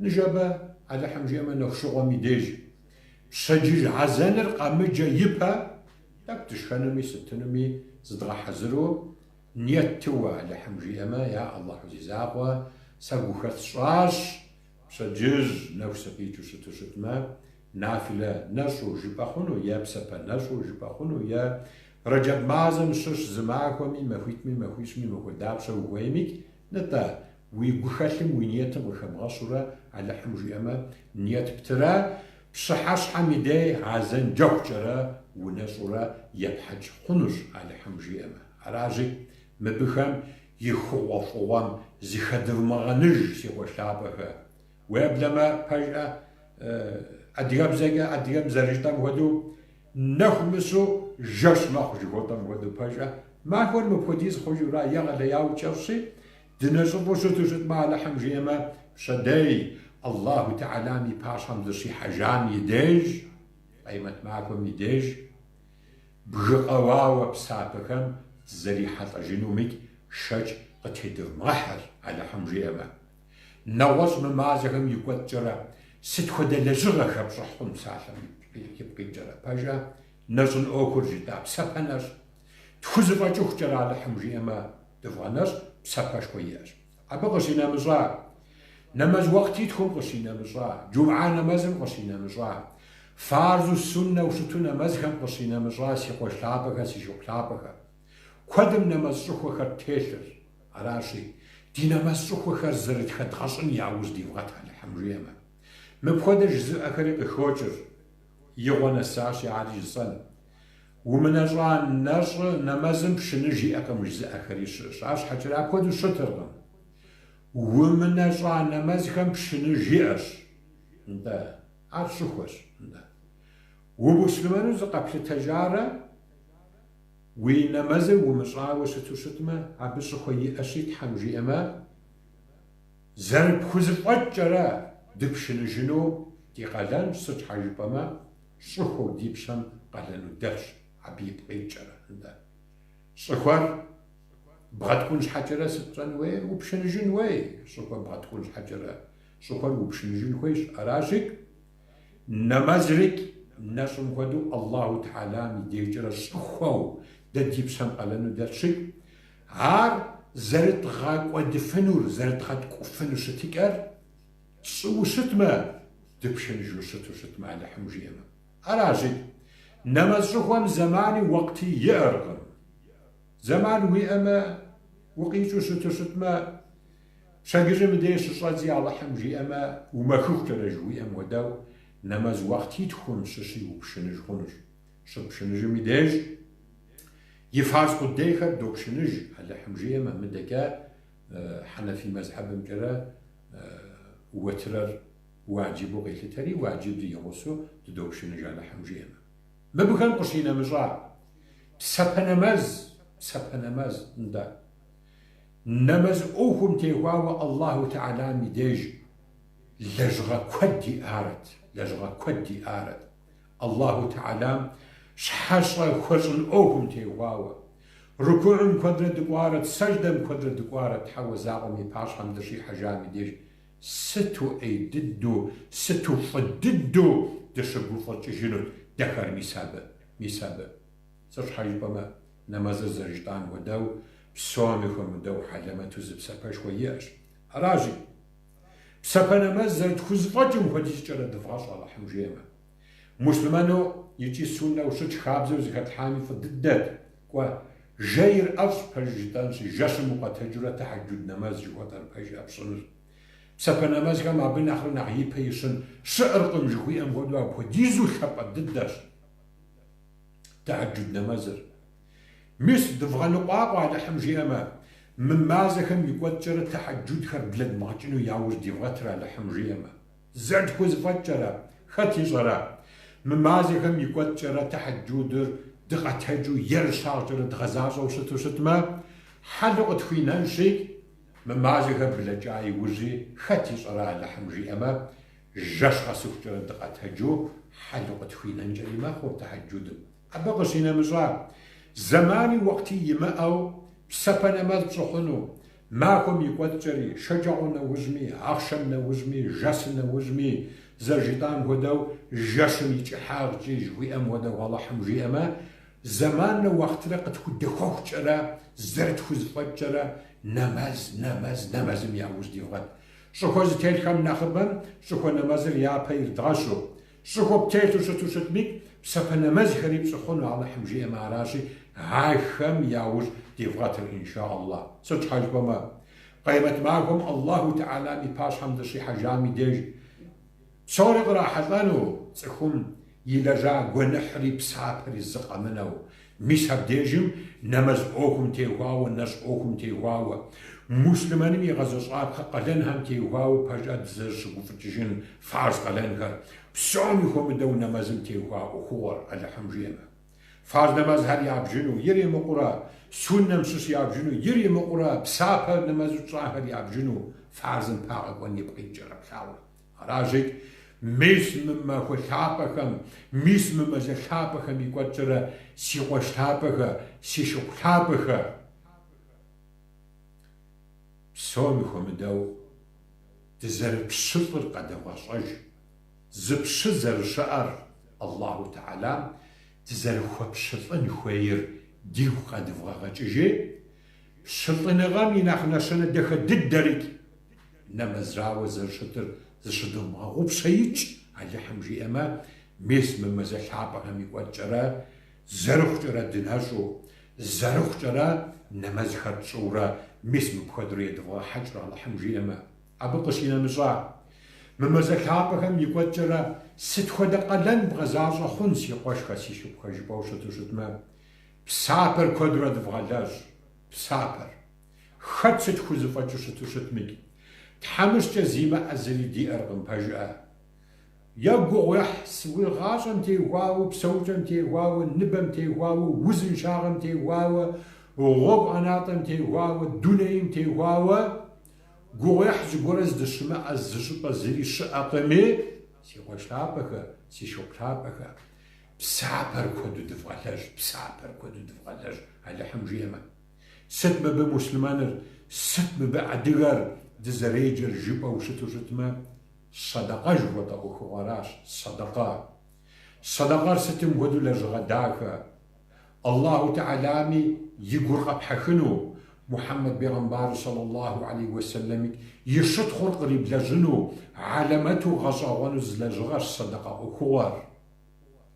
ныжэбэ, Алыхьым жиӏэмэ, нэху щыгъуэм и деж пщэдджыжь азэныр къэмыджэ ипэ, тӏэкӏу дышхэнуми сытынуми зыдгъэхьэзыру ниет ттыуэ, Алыхьым жиӏэмэ, я Аллахьу зи закъуэ, сэ гухэлъ сщӏащ, пщэдджыжь нэху сыкъикӏыу щыту щытмэ, нафилэ нэщӏу жыпӏэ хъуну е псапэ нэщӏу жыпӏэ хъуну е Рэджэб мазэм щыщ зы махуэми, махуитӏми, махуищми, махуэ дапщэ ухуеймикӏ, нтӏэ, уи гухэлъым, уи ниетым къыхэбгъэщурэ, Алыхьым жиӏэмэ, ниет птырэ, пщыхьэщхьэм и дей азэн джэхукӏэрэ унэщӏурэ епхьэкӏ хъунущ, Алыхьым жиӏэмэ. Аращи, мыбыхэм и хъугъуэфӏыгъуэм зыхэдывмыгъэныж, си къуэш лъапӏэхэ. Уеблэмэ, пэжӏэ, адыгэбзэкӏэ адыгэм зэрыжытӏэм хуэдэу, нэху мыщу жэщ мэхъу жыхуэтӏэм хуэдэу, пэжӏэ, махуэр мыпхуэдиз хъужура, егъэлеяуэ кӏэщӏщи, дынэщӏыфу щыту щытмэ, Алыхьым жиӏэмэ, пщэдей Аллаху Тэхьэлам и пащхьэм дыщихьэжам и деж, Къемэт махуэм и деж, бгы къэуауэ псапэхэм дызэрихьэлӏэжынумикӏ шэч къытедывмыгъэхьэр, Алыхьым жиӏэмэ. Нэгъуэщӏ мы мазэхэм и кӏуэцӏкӏэрэ сыт хуэдэ лэжьыгъэ хэпщӏыхь хъун псалъэм ипкъ иткӏэрэ, пэжа? Нэщӏын ӏуэхур жытӏа, псапэ нэщӏ. Тхузэфӏэкӏыхукӏэрэ Алыхьым жиӏэмэ, дывгъэнэщӏ, псапэшхуэ иӏэщ. Абы къыщинэмыщӏа, нэмэз уэкътитхум къыщинэмыщӏа, джумгьа нэмэзым къыщинэмыщӏа, фарзу суннэу щыту нэмэзхэм къыщинэмыщӏа, си къуэш лъапӏэхэ, си шыпхъу лъапӏэхэ. Куэдым нэмэз щӏыхуэхэр ттелъыр. Аращи, ди нэмэз щӏыхуэхэр зэрытхэдгъэщӏын яужь дивгъэт Алыхьым жиӏэмэ. Мыпхуэдэ жызыӏэхэри къыхокӏыр. Игъуэ нэсащи, ари жысӏэн. Умынэщӏа нэщӏы нэмэзым пшыныж иӏэкъым жызыӏэхэри щыӏэщ. Арщхьэкӏэрэ апхуэдэу щытыркъым. Умынэщӏа нэмэзхэм пшыныж иӏэщ. Нтӏэ, ар щӏыхуэщ. Нтӏэ. Умуслъымэну зыкъэплъытэжарэ Уи нэмэзыр умыщӏауэ щыту щытмэ, абы щӏыхуэ иӏэщи, Тхьэм жиӏэмэ, зэрыпхузэфӏэкӏкӏэрэ дыпшыныжыну ди къалэнщ, сыт щхьэ жыпӏэмэ, щӏыхуэу ди пщэм къалэну дэлъщ абы ипкъ иткӏэрэ. Нтӏэ. Щӏыхуэр бгъэткӏун щхьэкӏэрэ сыт пщӏэн хуейр? Упшыныжын хуей. Щӏыхуэр бгъэткӏун щхьэкӏэрэ щӏыхуэр упшыныжын хуейщ. Аращи, Нэмэзрикӏ нэщӏым хуэдэу Аллаху Тэхьэлам и дежкӏэрэ щӏыхуэу дэ ди пщэм къалэну дэлъщи, ар зэрыдгъэкӏуэдыфынур, зэрыдгъэткӏуфыну щытыкӏэр тщӏыуэ щытмэ, дыпшыныжу щыту щытмэ, Алыхьым жиӏэмэ. Аращи, нэмэз щӏыхуэм зэмани уэкъти иӏэркъым. Зэман уиӏэмэ, укъикӏыу щыту щытмэ, Пщэдджыжьым и деж щыщӏэдзи Алыхьым жиӏэмэ, умэхыхукӏэрэ жыхуиӏэм хуэдэу, нэмэз уэкътитхум щыщи упшыныж хъунущ. Щыпшыныжым и деж и фарз къудейхэр допшыныж, Алыхьым жиӏэмэ, мыдэкӏэ Хьэнэфий мэзхьэбымкӏэрэ уэтырэр уаджибу къелъытэри, уаджибри и гъусэу дыдопшыныж Алыхьым жиӏэмэ. Мыбыхэм къыщинэмыщӏа, псапэ нэмэз, псапэ нэмэз, нтӏэ. Нэмэз ӏуэхум техуауэ Аллаху Тэхьэлам и деж лэжьыгъэ куэд диӏарэт, лэжьыгъэ куэд диӏарэт. Аллаху Тэхьэлам щхьэщэ хуэщӏын ӏуэхум техуауэ. Рукуӏым куэдрэ дыкӏуарэт, сэждэм куэдрэ дыкӏуарэт Тхьэуэ закъуэм и пащхьэм дыщихьэжам и деж сыту ӏей дыдэу, сыту фӏы дыдэу дыщыгуфӏыкӏыжынут дэхэр мис абы, мис абы. Сыт щхьэ жыпӏэмэ, нэмэзыр зэрыжытӏам хуэдэу, псоми хуэмыдэу хьэлэмэту зы псапэшхуэ иӏэщ. Аращи, псапэ нэмэз зэрытхузэфӏэкӏым хуэдизкӏэрэ дывгъэщӏ Алыхьым жиӏэмэ. Муслъымэну икӏи суннэу щытщ хабзэу зыхэтлъхьами фӏы дыдэт. Кӏуэ, жейр ӏэфӏщ пэж жытӏэнщи, жэщым укъэтэджурэ тэхьэджуд нэмэз жыхуэтӏэр пэжӏэ пщӏыныр. Псапэ нэмэзхэм абы нэхърэ нэхъ ипэ ищын щыӏэркъым жыхуиӏэм хуэдэу апхуэдизу лъапӏэ дыдэщ. Тэхьэджуд нэмэзыр. Мис, дывгъэныкъуакъуэ Алыхьым жиӏэмэ, мы мазэхэм и кӏуэцӏкӏэрэ тэхьэджудхэр блэдмыгъэкӏыну яужь дивгъэтыр Алыхьым жиӏэмэ. Зэрытхузэфӏэкӏкӏэрэ, хэт ищӏэрэ, мы мазэхэм и кӏуэцӏкӏэрэ тэхьэджудыр дыкъэтэджу ерыщагъкӏэрэ дгъэзащӏэу щыту щытмэ, хьэлу къытхуинэнщи, мы мазэхэр блэкӏа иужьи, хэт ищӏэрэ Алыхьым жиӏэмэ, жэщ къэсыхукӏэрэ дыкъэтэджу хьэлу къытхуинэнкӏэри мэхъур тэхьэджудым. Абы къыщинэмыщӏа, зэмани уэкъти имыӏэу псапэ нэмэз пщӏы хъуну, махуэм и кӏуэцӏкӏэри, шэджагъуэ нэужьми, ахъшэм нэужьми, жэсы нэужьми, зэрыжытӏам хуэдэу, жэщым и кӏыхьагъкӏи жыхуиӏэм хуэдэу Алыхьым жиӏэмэ, зэманрэ уэкътрэ къытхудэхуэхукӏэрэ, зэрытхузэфӏэкӏкӏэрэ нэмэз, нэмэз, нэмэзым яужь дивгъэт. Щӏыхуэ зытелъхэм нэхъыбэм щӏыхуэ нэмэзыр япэ ирдгъэщу, Щӏыхуэ птелъу щыту щытми, псапэ нэмэзхэри пщӏы хъуну Алыхьым жиӏэмэ аращи, ахэм яужь дивгъэтыр инша Аллах. Сыт щхьэ жыпӏэмэ, Къемэт махуэм Аллаху Тэхьэлам и пащхьэм дыщихьэжам и деж псори кърахьэлӏэну цӏыхум илэжьа гуэныхьри псапэри зы къэмынэу. Мис абдежым нэмэз ӏуэхум теухуауэ, нэщӏ ӏуэхум теухуауэ, муслъымэным игъэзэщӏапхъэ къалэнхэм теухуауэ пэжӏэ дызэрыщыгуфӏыкӏыжын фарз къалэнхэр, псоми хуэмыдэу нэмэзым теухуа ӏуэхугъуэр, Алыхьым жиӏэмэ. Фарз нэмэзхэр ябжыну, иримыкъурэ, суннэм щыщ ябжыну, иримыкъурэ, псапэ нэмэзу тщӏахэр ябжыну, фарзым пагъэкӏуэн ипкъ иткӏэрэ плъагъурэ. Аращи, мис мы махуэ лъапӏэхэм, мис мы мазэ лъапӏэхэм и кӏуэцӏкӏэрэ, си къуэш лъапӏэхэ, си шыпхъу лъапӏэхэ, псоми хуэмыдэу дызэрыпщылӏыр къэдывгъэщӏэж, зы пщы зэрыщыӏэр Аллаху Тэхьэлам дызэрыхуэпщылӏын хуейр дигу къэдывгъэгъэкӏыжи, пщылӏыныгъэм и нэхъ нэщэнэ дахэ дыдэрикӏ нэмэзрауэ зэрыщытыр зыщыдывмыгъэгъупщэикӏ, Алыхьым жиӏэмэ, мис мы мазэ лъапӏэхэм и кӏуэцӏкӏэрэ зэрыхъукӏэрэ дынэщӏу, зэрыхъукӏэрэ нэмэзхэр тщӏыурэ, мис мыпхуэдэурэ едывгъэхьэкӏрэ Алыхьым жиӏэмэ. Абы къыщинэмыщӏа, мы мазэ лъапӏэхэм и кӏуэцӏкӏэрэ сыт хуэдэ къалэн бгъэзащӏэ хъун, си къуэшхэ, си шыпхъухэ жыпӏэу щыту щытмэ, псапэр куэдрэ дывгъэлэжь, псапэр. Хэт сыт хузэфӏэкӏыу щыту щытмикӏ, тхьэмыщкӏэ зимыӏэ зыри диӏэркъым, пэжыӏэ. Е гугъуехь уи гъащӏэм теухуауэ, псэукӏэм теухуауэ, ныбэм теухуауэ, узыншагъэм теухуауэ, гъуэгу ӏэнатӏэм теухуауэ, дунейм теухуауэ, гугъуехь зыгуэрэ здыщымыӏэ зы щӏыпӏэ зыри щыӏэкъыми, си къуэш лъапӏэхэ, си шыпхъу лъапӏэхэ, псапэр куэду дывгъэлэжь, псапэр куэду дывгъэлэжь, Алыхьым жиӏэмэ. Сыт мыбы муслъымэныр, сыт мыбы адыгэр дызэреджэр жыпӏэу щыту щытмэ, сэдэкъэ жыхуэтӏэ ӏуэхугъуэращ, сэдэкъэ. Сэдэкъэр сытым хуэдэу лэжьыгъэ дахэ. Аллаху Тэхьэлами и гур къэпхьэхыну, Мухьэммэд бегъымбару сэллаллаху алейхи уэсэллэмик и щытхъур къриблэжьыну, хьэлэмэту гъэщӏэгъуэну зы лэжьыгъэщ сэдэкъэ ӏуэхугъуэр.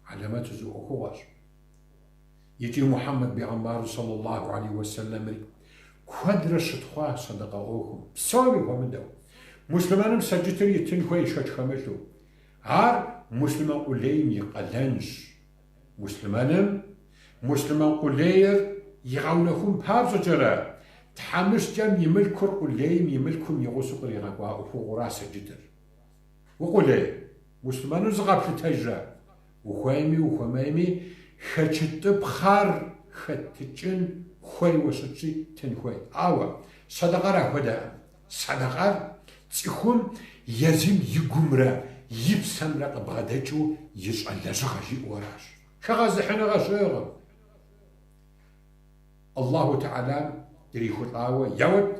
Хьэлэмэту зы ӏуэхугъуэщ. Икӏи Мухьэммэд бегъымбару сэллаллаху алейхи уэсэллэмри куэдрэ щытхъуа сэдэкъэ ӏуэхум, псоми хуэмыдэу. Муслъымэным сэджытыр итын хуей шэч хэмылъу. Ар муслъымэн къулейм и къалэнщ. Муслъымэным муслъымэн къулейр игъэунэхун папщӏэкӏэрэ, тхьэмыщкӏэм и мылъкур къулейм и мылъкум и гъусэу къригъэкӏуа ӏуэхугъуэра сэджытыр. Укъулей, муслъымэну зыкъэплъытэжрэ? Ухуейми ухуэмейми хэчытӏыпхъэр хэтыкӏын хуейуэ щытщи, тын хуей. Ауэ сэдэкъэр ахуэдэкъым. Сэдэкъэр цӏыхум езым и гумрэ и псэмрэ къыбгъэдэкӏыу ищӏэ лэжьыгъэ жиӏэу аращ. Хэгъэзыхьыныгъэ щыӏэкъым. Аллаху Тэхьэлам дрихулӏауэ, еуэт,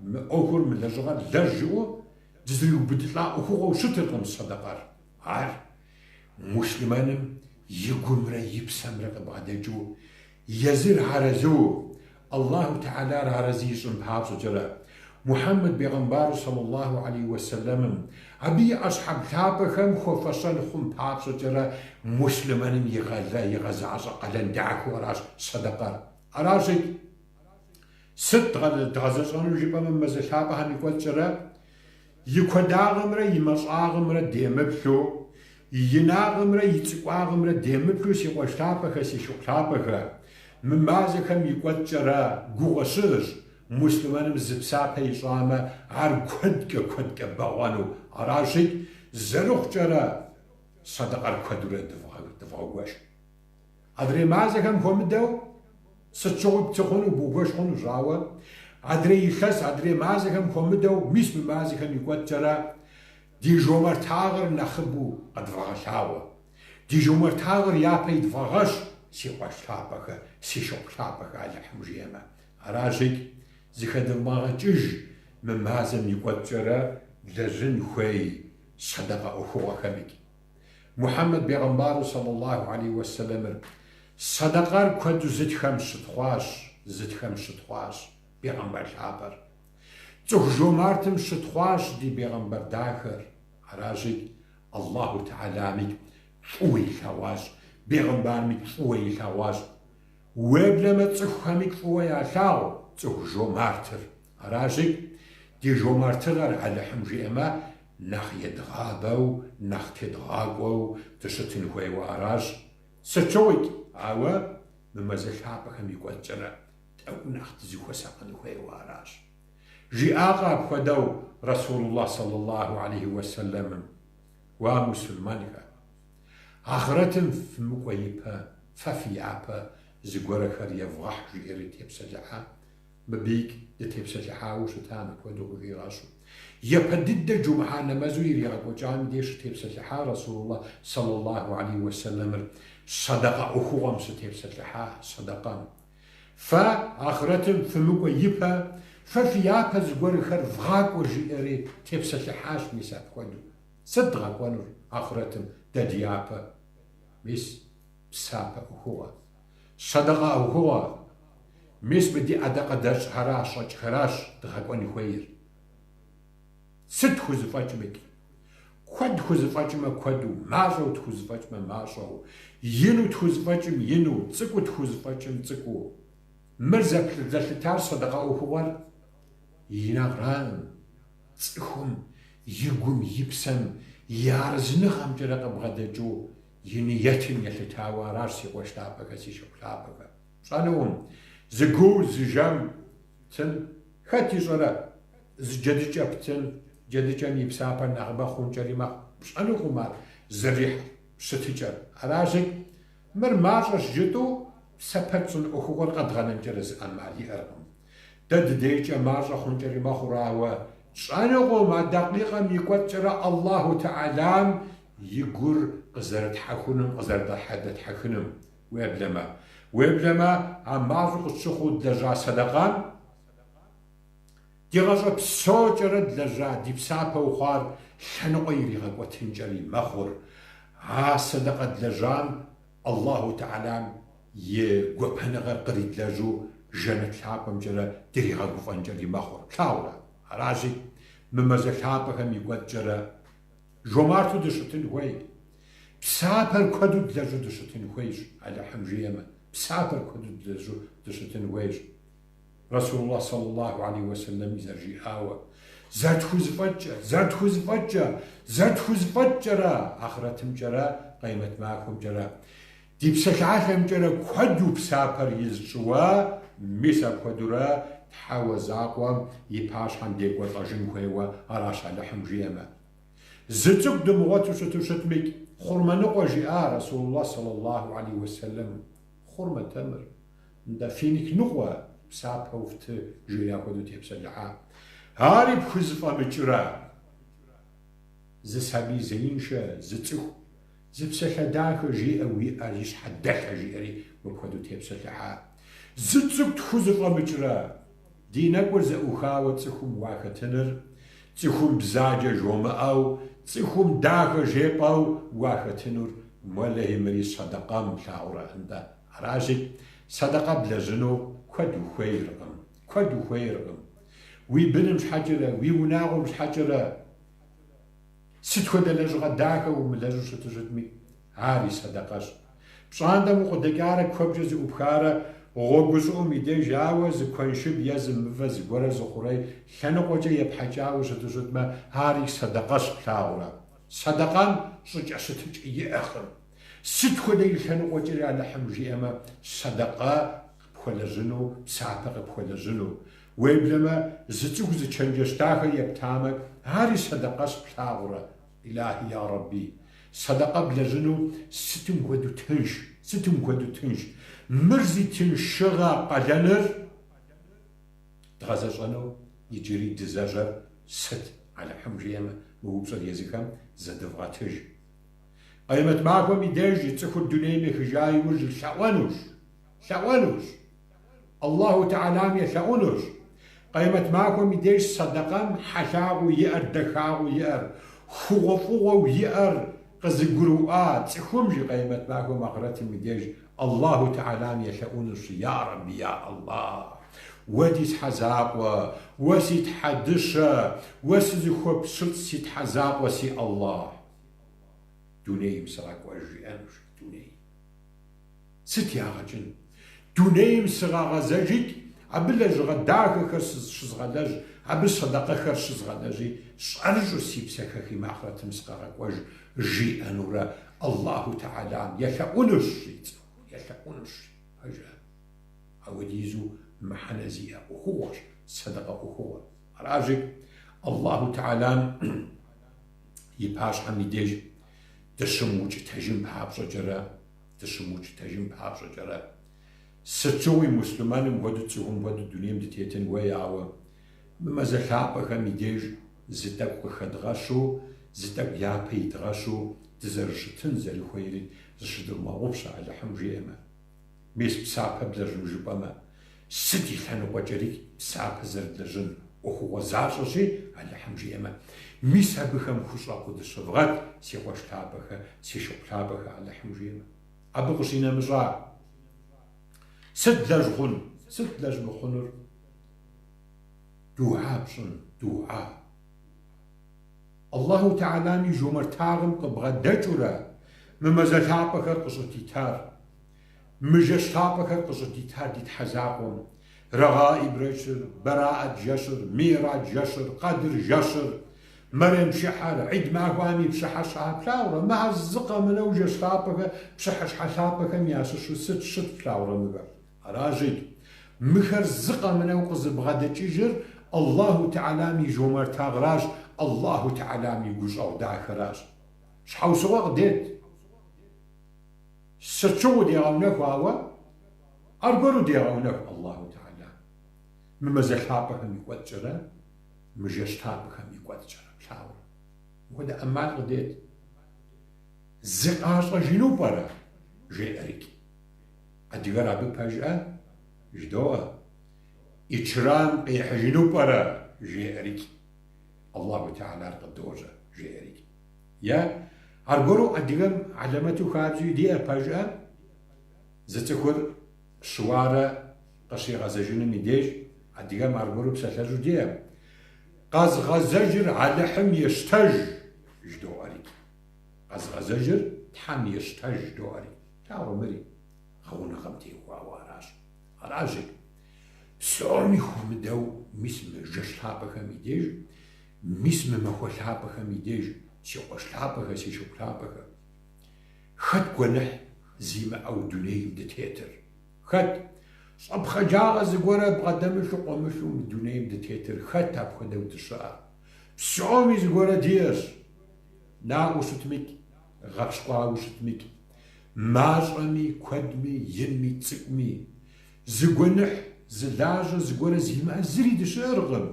мы ӏуэхур, мы лэжьыгъэр лэжь жиӏэу дызриубыдылӏа ӏуэхугъуэу щытыркъым сэдэкъэр. Ар муслъымэным и гумрэ и псэмрэ къыбгъэдэкӏыу езыр арэзыу, Аллаху Тэхьэлар арэзы ищӏын папщӏэкӏэрэ, Мухьэммэд бегъымбару сэллаллаху алейхи уэсэлэмым, абы и ӏэщхьэб лъапӏэхэм хуэфэщэн хъун папщӏэкӏэрэ муслъымэным игъэлэ, игъэзащӏэ къалэн дахэу аращ сэдэкъэр. Аращи, сыт дгъэзэщӏэну жыпӏэмэ, мазэ лъапӏэхэм и кӏуэцӏкӏэрэ, И куэдагъымрэ и мащӏагъымрэ демыплъу, и инагъымрэ и цӏыкӏуагъымрэ демыплъу, си къуэш лъапӏэхэ, си шыпхъу лъапӏэхэ, мы мазэхэм и кӏуэцӏкӏэрэ гугъэ щыӏэщ, муслъымэным зы псапэ ищӏамэ, ар куэдкӏэ, куэдкӏэ бэгъуэну. Аращи, зэрыхъукӏэрэ сэдэкъэр куэдурэ дывгъэгуэш. Адрей мазэхэм хуэмыдэу сыт щыгъуи пты хъуну, бугуэш хъунущ, ауэ адрей илъэс, адрей мазэхэм хуэмыдэу мис мы мазэхэм и кӏуэцӏкӏэрэ ди жумартагъыр нэхъыбэу къэдвгъэгъэлъагъуэ. Ди жумартагъыр япэ идвгъэгъэщ, си къуэш лъапӏэхэ, си шыпхъу лъапӏэхэ, Алыхьым жиӏэмэ. Аращикӏ, зыхэдывмыгъэкӏыж мы мазэм и кӏуэцӏкӏэрэ лэжьын хуей сэдэкъэ ӏуэхугъуэхэмикӏ. Мухьэммэд бегъымбару сэллаллаху алейхи уэсэлэмыр сэдэкъэр куэду зытхэм щытхъуащ, зытхэм щытхъуащ бегъымбар лъапӏэр. Цӏыху жумартым щытхъуащ ди бегъымбар дахэр. Аращикӏ, Аллаху Тэхьэламикӏ фӏыуэ илъэгъуащ, бегъымбармикӏ фӏыуэ илъэгъуащ. Уеблэмэ цӏыхухэмикӏ фӏыуэ ялъагъу цӏыху жумартыр. Аращикӏ, ди жумартыгъэр Алыхьым жиӏэмэ, нэхъ едгъабэу, нэхъ тедгъакӏуэу дыщытын хуейуэ аращ. Сыт щыгъуикӏ, ауэ мы мазэ лъапӏэхэм и кӏуэцӏкӏэрэ тӏэкӏу нэхъ дызыхуэсакъын хуейуэ аращ. Жиӏакъэ апхуэдэу Расулуллах сэллаллаху алейхи уэсэлэмым, Уа мусульмэнхэ! Ахърэтым фымыкӏуэ ипэ, фэ фи япэ зыгуэрэхэр евгъэхь, жиӏэри тепсэлъыхьа. Мыбыикӏ дытепсэлъыхьауэ щыта мыпхуэдэу къыхигъэщу. Япэ дыдэ джумхьа нэмэзу иригъэкӏуэкӏам и деж щытепсэлъыхьа Расулуллах сэллаллаху алейхи уэсэлэмыр сэдэкъэ ӏуэхугъуэм щытепсэлъыхьа сэдэкъэм. Фэ ахърэтым фымыкӏуэ ипэ, фэ фи япэ зыгуэрхэр вгъакӏуэ, жиӏэри тепсэлъыхьащ мис апхуэдэу. Сыт дгъэкӏуэнур ахърэтым дэ ди япэ? Мис псапэ ӏуэхугъуэ. Сэдэкъэ ӏуэхугъуэ. Мис мы ди ӏэдакъэдэщӏхэращ, щӏэкӏхэращ дгъэкӏуэн хуейр. Сыт тхузэфӏэкӏмикӏ? Куэд тхузэфӏэкӏмэ куэду, мащӏэу тхузэфӏэкӏмэ мащӏэу, ину тхузэфӏэкӏым ину, цӏыкӏуу тхузэфӏэкӏым цӏыкӏуу. Мыр зэлъытар сэдэкъэ ӏуэхугъуэр инагъраӏым, цӏыхум и гум, и псэм, и арэзыныгъэмкӏэрэ къыбгъэдэкӏыу и ниетым елъытауэ аращ, си къуэш лъапӏэхэ, си шыпхъу лъапӏэхэ. Пщӏэнукъым, зы гуу, зы жэм птын, хэт ищӏэрэ, зы джэдыкӏэ птын, джэдыкӏэм и псапэр нэхъыбэ хъункӏэри мэхъу, пщӏэнукъым ар зэрихь щытыкӏэр. Аращи, мыр мащӏэщ жытӏэу псапэ тщӏын ӏуэхугъуэр къэдгъэнэнкӏэрэ зы ӏэмал иӏэркъым. Дэ дыдейкӏэ мащӏэ хъункӏэри мэхъур, ауэ тщӏэнукъым а дакъикъэм и кӏуэцӏкӏэрэ Аллаху Тэхьэлам и гур къызэрытхьэхунум, къызэрыдэтхьэхынум. Уеблэмэ, уеблэмэ а мащӏэу къытщыхъуу длэжьа сэдэкъэм ди гъащӏэ псокӏэрэ длэжьа ди псапэу хъуар лъэныкъуэ иригъэкӏуэтынкӏэри мэхъур. А сэдэкъэ длэжьам Аллаху Тэхьэлам и гуапэныгъэр къридлэжьу жэнэт лъапӏэмкӏэрэ дригъэгуфӏэнкӏэри мэхъур. Плъагъурэ? Аращи, мы мазэ лъапӏэхэм и кӏуэцӏкӏэрэ жумарту дыщытын хуей. Псапэр куэду длэжьу дыщытын хуейщ, Алыхьым жиӏэмэ, псапэр куэду длэжьу дыщытын хуейщ. Расулуллах саллаллаху алейхи уэсэлэми зэрыжиӏауэ, зэрытхузэфӏэкӏкӏэ, зэрытхузэфӏэкӏкӏэ, зэрытхузэфӏэкӏкӏэрэ, ахърэтымкӏэрэ, къемэт махуэмкӏэрэ, ди псалъалъэмкӏэрэ куэду псапэр из тщӏыуэ, мис апхуэдэурэ Тхьэуэ закъуэм и пащхьэм декӏуэлӏэжын хуейуэ аращ Алыхьым жиӏэмэ. Зы цӏыкӏу дымыгъуэту щыту щытмикӏ, хъурмэ ныкъуэ жиӏа Расулуллах саллаллаху алейхи уэсэлэм, хъурмэ тэмыр. Нтӏэ, финик ныкъуэ псапэу фты, жиӏэри апхуэдэу тепсэлъыхьа. Ари пхузэфӏэмыкӏрэ? Зы сабий зеиншэ, зы цӏыху, зы псалъэ дахэ жиӏэ уи ӏэр и щхьэ дэлъхьэ, жиӏэри мыпхуэдэу тепсэлъыхьа. Зы цӏыкӏу тхузэфӏэмыкӏрэ? Ди нэкӏур зэӏухауэ цӏыхум уахэтыныр, цӏыхум бзаджэ жомыӏэу, цӏыхум дахэ жепӏэу уахэтынур, уэлэхьи, мыри сэдэкъэм, плъагъурэ, нтӏэ. Аращи, сэдэкъэ блэжьыну куэд ухуейркъым, куэд ухуейркъым. Уи быным щхьэкӏэрэ, уи унагъуэм щхьэкӏэрэ сыт хуэдэ лэжьыгъэ дахэ умылэжьу щыту щытми, ари сэдэкъэщ. Пщӏантӏэм укъыдэкӏарэ куэбжэ зэӏупхарэ гъуэгущӏыӏум и деж ауэ зы куэншыб е зы мывэ зыгуэрэ зы хъурей лъэныкъуэкӏэ епхьэкӏауэ щыту щытмэ, ари сэдэкъэщ плъагъурэ. Сэдэкъэм щӏыкӏэ щытыкӏэ иӏэкъым. Сыт хуэдэ и лъэныкъуэкӏэри Алыхьым жиӏэмэ, сэдэкъэ къыпхуэлэжьыну, псапэ къыпхуэлэжьыну. Уеблэмэ, зы цӏыху зы чэнджэщ дахэ ептамэ, ари сэдэкъэщ плъагъурэ. Илахи, я Рэбби, сэдэкъэ блэжьыну сытым хуэдэу тынш, сытым хуэдэу тынш. Мыр зи тыншыгъэ къалэныр дгъэзэщӏэну иджыри дызэжьэр сыт? Алыхьым жиӏэмэ, мы упщӏэр езыхэм зэдывгъэтыж. Къемэт махуэм и деж цӏыхур дунейм ехыжа иужь лъэӏуэнущ, лъэӏуэнущ. Аллаху Тэхьэлам елъэӏунущ. Къемэт махуэм и деж сэдэкъэм хьэлъагъыу иӏэр, дахагъыу иӏэр, хъугъуэфӏыгъуэу иӏэр къызыгурыӏуа цӏыхум жи къемэт махуэм ахърэтым и деж Аллаху Тэхьэлам елъэӏунущ, Я Рэбби, я Аллах! Уэ ди Тхьэ закъуэ, уэ си Тхьэ дыщэ, уэ сызыхуэпщылӏ си Тхьэ закъуэ, си Аллах! Дунейм сыгъэкӏуэж, жиӏэнущ, дунейм. Сыт ягъэ кӏын? Дунейм сыгъэгъэзэжикӏ, абы лэжьыгъэ дахэхэр щызгъэлэжь, абы сэдэкъэхэр щызгъэлэжьи, щӏэрыщӏэу си псэ хэхи ахърэтым сыкъэгъэкӏуэж, жиӏэнурэ Аллаху Тэхьэлам елъэӏунущ, жи цӏыхур, елъэӏунущ, пэжа? Ауэдизу мыхьэнэ зиӏэ ӏуэхугъуэщ сэдэкъэ ӏуэхугъуэр. Аращи, Аллаху Тэхьэлам и пащхьэм и деж дыщымыукӏытэжын папщӏэкӏэрэ, дыщымыукӏытэжын папщӏэкӏэрэ, сыт щыгъуи муслъымэным хуэдэу, цӏыхум хуэдэу дунейм дытетын хуей, ауэ мы мазэ лъапӏэхэм и деж зы тӏэкӏу къыхэдгъэщу, зы тӏэкӏу япэ идгъэщу дызэрыщытын зэрыхуейри зыщыдывмыгъэгъупщэ, Алыхьым жиӏэмэ. Мис псапэ блэжьын жыпӏэмэ, сыт и лъэныкъуэкӏэри псапэ зэрыдлэжьын ӏуэхугъуэ защӏэщи, Алыхьым жиӏэмэ, мис абыхэм хущӏэкъуу дыщывгъэт, си къуэш лъапӏэхэ, си шыпхъу лъапӏэхэ, Алыхьым жиӏэмэ. Абы къыщинэмыщӏа, сыт блэжь хъун, сыт блэжь мыхъунур? Дугьа пщӏын, дугьа. Аллаху Тэхьэлам и жумартагъым къыбгъэдэкӏыурэ мы мазэ лъапӏэхэр къыщӏыдитар, мы жэщ лъапӏэхэр къыщӏыдитар ди Тхьэ закъуэм, Рэгъаиб жэщыр, Бэраӏэт жэщыр, Мирадж жэщыр, Къэдр жэщыр, Мэрем пшыхьэр, Гьид махуэм и пщыхьэщхьэр плъагъурэ, мыхэр зы къэмынэу жэщ лъапӏэхэр, пщыхьэщхьэ лъапӏэхэм ящыщу сыт щыт плъагъурэ мыхэр? Аращи, мыхэр зы къэмынэу къызыбгъэдэкӏыжыр Аллаху Тэхьэлам и жумартагъращ, Аллаху Тэхьэлам и гущӏэгъу дахэращ. Щхьэусыгъуэ къыдет. Сыт щыгъуи дегъэунэху, ауэ аргуэру дегъэунэху Аллаху Тэхьэлам. Мы мазэ лъапӏэхэм и кӏуэцӏкӏэрэ, мы жэщ лъапӏэхэм и кӏуэцӏкӏэрэ плъагъурэ. Мыпхуэдэ ӏэмал къыдет. Зыкъащӏэжыну пӏэрэ? жеӏэрикӏ. Адыгэр абы пэжӏэ? Жыдоӏэ. Ичрам къихьыжыну пӏэрэ? Жеӏэрикӏ. Аллаху Тэхьэлар къыдожьэ, жеӏэрикӏ. Е аргуэру адыгэм хьэлэмэту хабзэу диӏэ пэжӏэ? Зы цӏыхур щыуарэ къыщигъэзэжыным и деж адыгэм аргуэру псалъэжьу диӏэ. Къэзгъэзэжыр Алыхьым ещтэж, жыдоӏэрикӏ. Къэзгъэзэжыр Тхьэм ещтэж, жыдоӏэри. Плъагъурэ мыри гъэгъуныгъэм теухуауэ аращ. Аращи, псоми хуэмыдэу мис мы жэщ лъапӏэхэм и деж, мис мы махуэ лъапӏэхэм и деж, си къуэш лъапӏэхэ, си шыпхъу лъапӏэхэ, хэт гуэныхь зимыӏэу дунейм дытетыр? Хэт щӏэпхъаджагъэ зыгуэрэ бгъэдэмылъу къуэмылъу мы дунейм дытетыр? Хэт апхуэдэу дыщыӏэр? Псоми зыгуэрэ диӏэщ. Наӏуэу щытмикӏ, гъэпщкӏуауэ щытмикӏ, мащӏэми, куэдми, инми, цӏыкӏуми, зы гуэныхь, зы лажьэ, зыгуэрэ зимыӏэ зыри дыщыӏэркъым.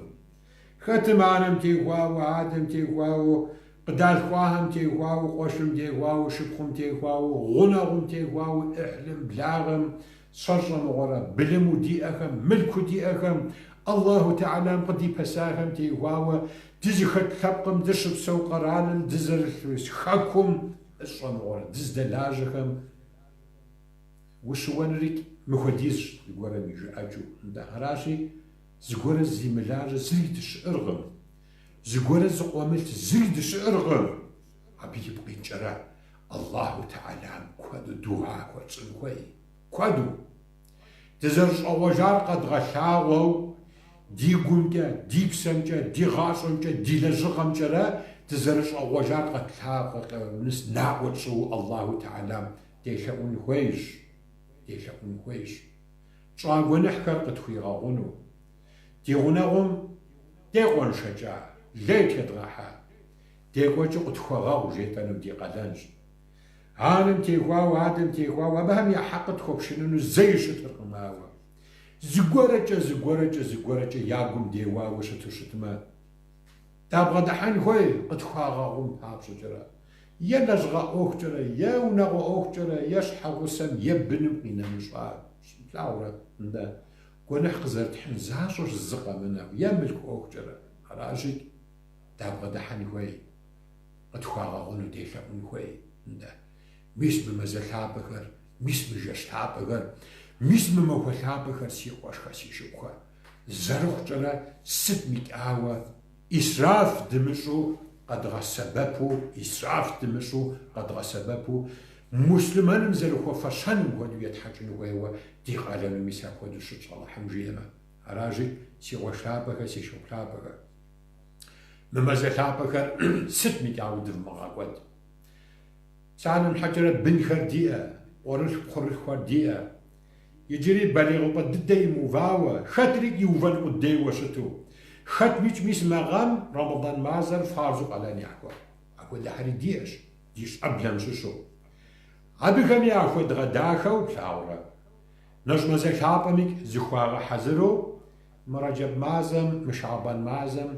Хэтым анэм техуауэ, адэм техуауэ, къыдалъхуахэм техуауэ, къуэшым техуауэ, шыпхъум техуауэ, гъунэгъум техуауэ, ӏыхьлым, благъэм, сщӏэ мыгъуэрэ, былыму диӏэхэм, мылъку диӏэхэм, Аллаху Тэхьэлам къыдипэсахэм техуауэ, дызыхэт лъэпкъым, дыщыпсэу къэралым, дызэрылъ хэкум, сщӏэ мыгъуэрэ, дыздэлажьэхэм ущыуэнрикӏ мыхуэдизщ зыгуэрэм и жыӏэкӏыу. Нтӏэ, аращи, зыгуэрэ зимылажьэ зыри дыщыӏыркъым, зыгуэрэ зыкъуэмылъ зыри дыщыӏыркъым. Абы ипкъ иткӏэрэ Аллаху Тэхьэлам куэду дугьа хуэтщӏын хуей, куэду. Дызэрыщӏэгъуэжар къэдгъэлъагъуэу ди гумкӏэ, ди псэмкӏэ, ди гъащӏэмкӏэ, ди лэжьыгъэмкӏэрэ дызэрыщӏэгъуэжар къэтлъагъуэ, наӏуэ тщӏыу Аллаху Тэхьэлам делъэӏун хуейщ, делъэӏун хуейщ. Тщӏа гуэныхьхэр къытхуигъэгъуну. Ди гъунэгъум декъуэншэкӏа, лей тедгъэхьа. Декӏуэкӏыу къытхуэгъэгъу жетӏэну ди къалэнщ. Анэм техуауэ, адэм техуауэ, абыхэм я хьэкъыр тхуэпшыныну зэи щытыркъым, ауэ зыгуэрэкӏэ, зыгуэрэкӏэ, зыгуэрэкӏэ я гум деуауэ щыту щытмэ, дабгъэдыхьэн хуей къытхуагъэгъун папщӏэкӏэрэ, е лэжьыгъэ ӏуэхукӏэрэ, е унагъуэ ӏуэхукӏэрэ, е щхьэгъусэм, е быным къинэмыщӏа, плъагъурэ, нтӏэ, гуэныхь къызэрытхьын защӏэщ зы къэмынэу, е мылъку ӏуэхукӏэрэ. Аращи, дабгъэдыхьэн хуей, къытхуагъэгъуну делъэӏун хуей. Нтӏэ, мис мы мазэ лъапӏэхэр, мис мы жэщ лъапӏэхэр, мис мы махуэ лъапӏэхэр, си къуэшхэ, си шыпхъухэ, зэрыхъукӏэрэ сытмикӏауэ исраф дымыщӏу къэдгъэсэбэпу, исраф дымыщӏу къэдгъэсэбэпу, муслъымэным зэрыхуэфэщэным хуэдэу етхьэкӏын хуейуэ ди къалэну мис апхуэдэу щытщ Алыхьым жиӏэмэ. Аращи, си къуэш лъапӏэхэ, си шыпхъу лъапӏэхэ. Мы мазэ лъапӏэхэр сытмикӏауэ дывмыгъэкӏуэд. Псалъэм щхьэкӏэрэ бынхэр диӏэ, къуэрылъху пхъурылъхухэр диӏэ. Иджыри балигъыпӏэ дыдэ имыувауэ, хэтрикӏ иувэн къудейуэ щыту. Хэтмикӏ мис мы гъэм Рэмэдан мазэр фарзу къалэн яхуэхъу. Апхуэдэхэри диӏэщ ди щӏэблэм щыщу. Абыхэми яхуэдгъэдахэу, плъагъурэ, нэщӏ мазэ лъапӏэмикӏ зыхуагъэхьэзыру Мы Рэджэб мазэм, мы Шэгьбан мазэм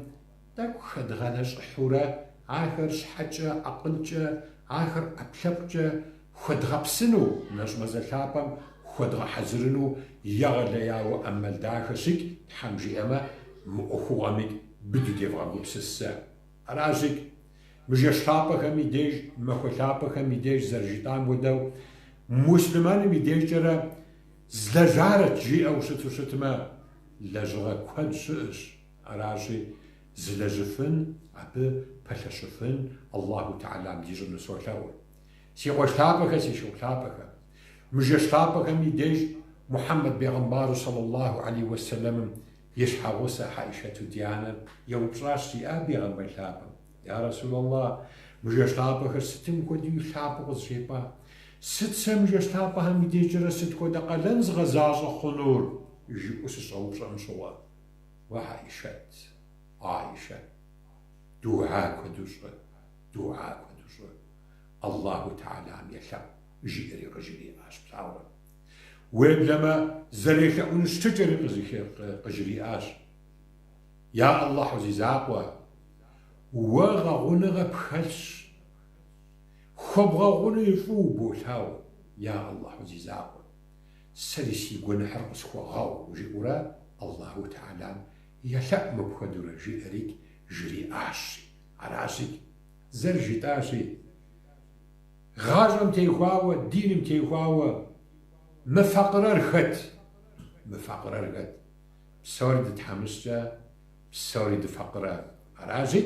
тӏэкӏу хэдгъэнэщӏыхьурэ ахэр щхьэкӏэ, акъылкӏэ, ахэр ӏэпкълъэпкъкӏэ хуэдгъэпсыну, нэщӏ мазэ лъапӏэм хуэдгъэхьэзырыну егъэлеяуэ ӏэмал дахэщикӏ, Тхьэм жиӏэмэ, мы ӏуэхугъуэмикӏ быдэу девгъэгупсыс зэ. Аращикӏ, мы жэщ лъапӏэхэм и деж, махуэ лъапӏэхэм и деж зэрыжытӏам хуэдэу, муслъымэным и дежкӏэрэ Злэжьарэт жиӏэу щыту щытмэ, лэжьыгъэ куэд щыӏэщ, аращи, зылэжьыфын, абы пэлъэщыфын Аллаху Тэхьэлам дищӏыну солъэӏур. Си къуэш лъапӏэхэ, си шыпхъу лъапӏэхэ, мы жэщ лъапӏэхэм и деж Мухьэммэд бегъымбару сэллаллаху алейхи уэсэлэмым и щхьэгъусэ Хьэӏишэту ди анэр еупщӏащ, жиӏа бегъымбар лъапӏэм. Я Расулаллах, мы жэщ лъапӏэхэр сытым хуэдэуи лъапӏэу къызжепӏа? Сыт сэ мы жэщ лъапӏэхэм и дежкӏэрэ сыт хуэдэ къалэн згъэзащӏэ хъунур? жиӏэу сыщӏэупщӏэм щыгъуэ, Уэ Хьэӏишэт, Аишэ, дугьа куэду щӏы, дугьа куэду щӏы, Аллаху Тэхьэлам елъэӏу, жиӏэри къыжриӏащ, плъагъурэ. Уеблэмэ, зэрелъэӏуну щытыкӏэри къыжриӏащ. Я Аллахьу зи закъуэ, уэ гъэгъуныгъэ пхэлъщ, хуэбгъэгъунуи фӏыуэ болъагъу, я Аллахьу зи закъуэ, сэри си гуэныхьыр къысхуэгъэгъу, жиӏэурэ Аллаху Тэхьэлам елъэӏу мыпхуэдэурэ, жиӏэрикӏ жриӏащ. Аращикӏ, зэрыжытӏащи, гъащӏэм техуауэ, диным техуауэ, мыфакъырэр хэт? Мыфакъырэр хэт? Псори дытхьэмыщкӏэ, псори дыфакъырэ. Аращи,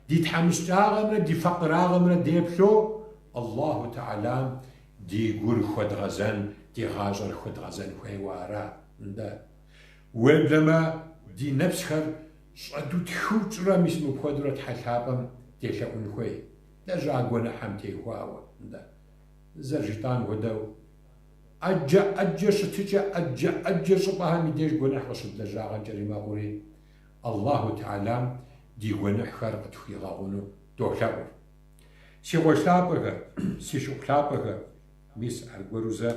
ди тхьэмыщкӏагъэмрэ ди факъырагъэмрэ деплъу Аллаху Тэхьэлам ди гур хуэдгъэзэн, ди гъащӏэр хуэдгъэзэн хуейуэ ара? Нтӏэ. Уеблэмэ, ди нэпсхэр щӏэдутхыукӏрэ мис мыпхуэдэурэ Тхьэ лъапӏэм делъэӏун хуей, длэжьа гуэныхьэм техуауэ. Нтӏэ. Зэрыжытӏам хуэдэу, ӏэджэ, ӏэджэ щытыкӏэ, ӏэджэ, ӏэджэ щӏыпӏэхэм и деж гуэныхь къыщыдлэжьагъэнкӏэри мэхъури, Аллаху Тэхьэлам ди гуэныхьхэр къытхуигъэгъуну долъэӏур. Си къуэш лъапӏэхэр, си шыпхъу лъапӏэхэр, мис аргуэру зэ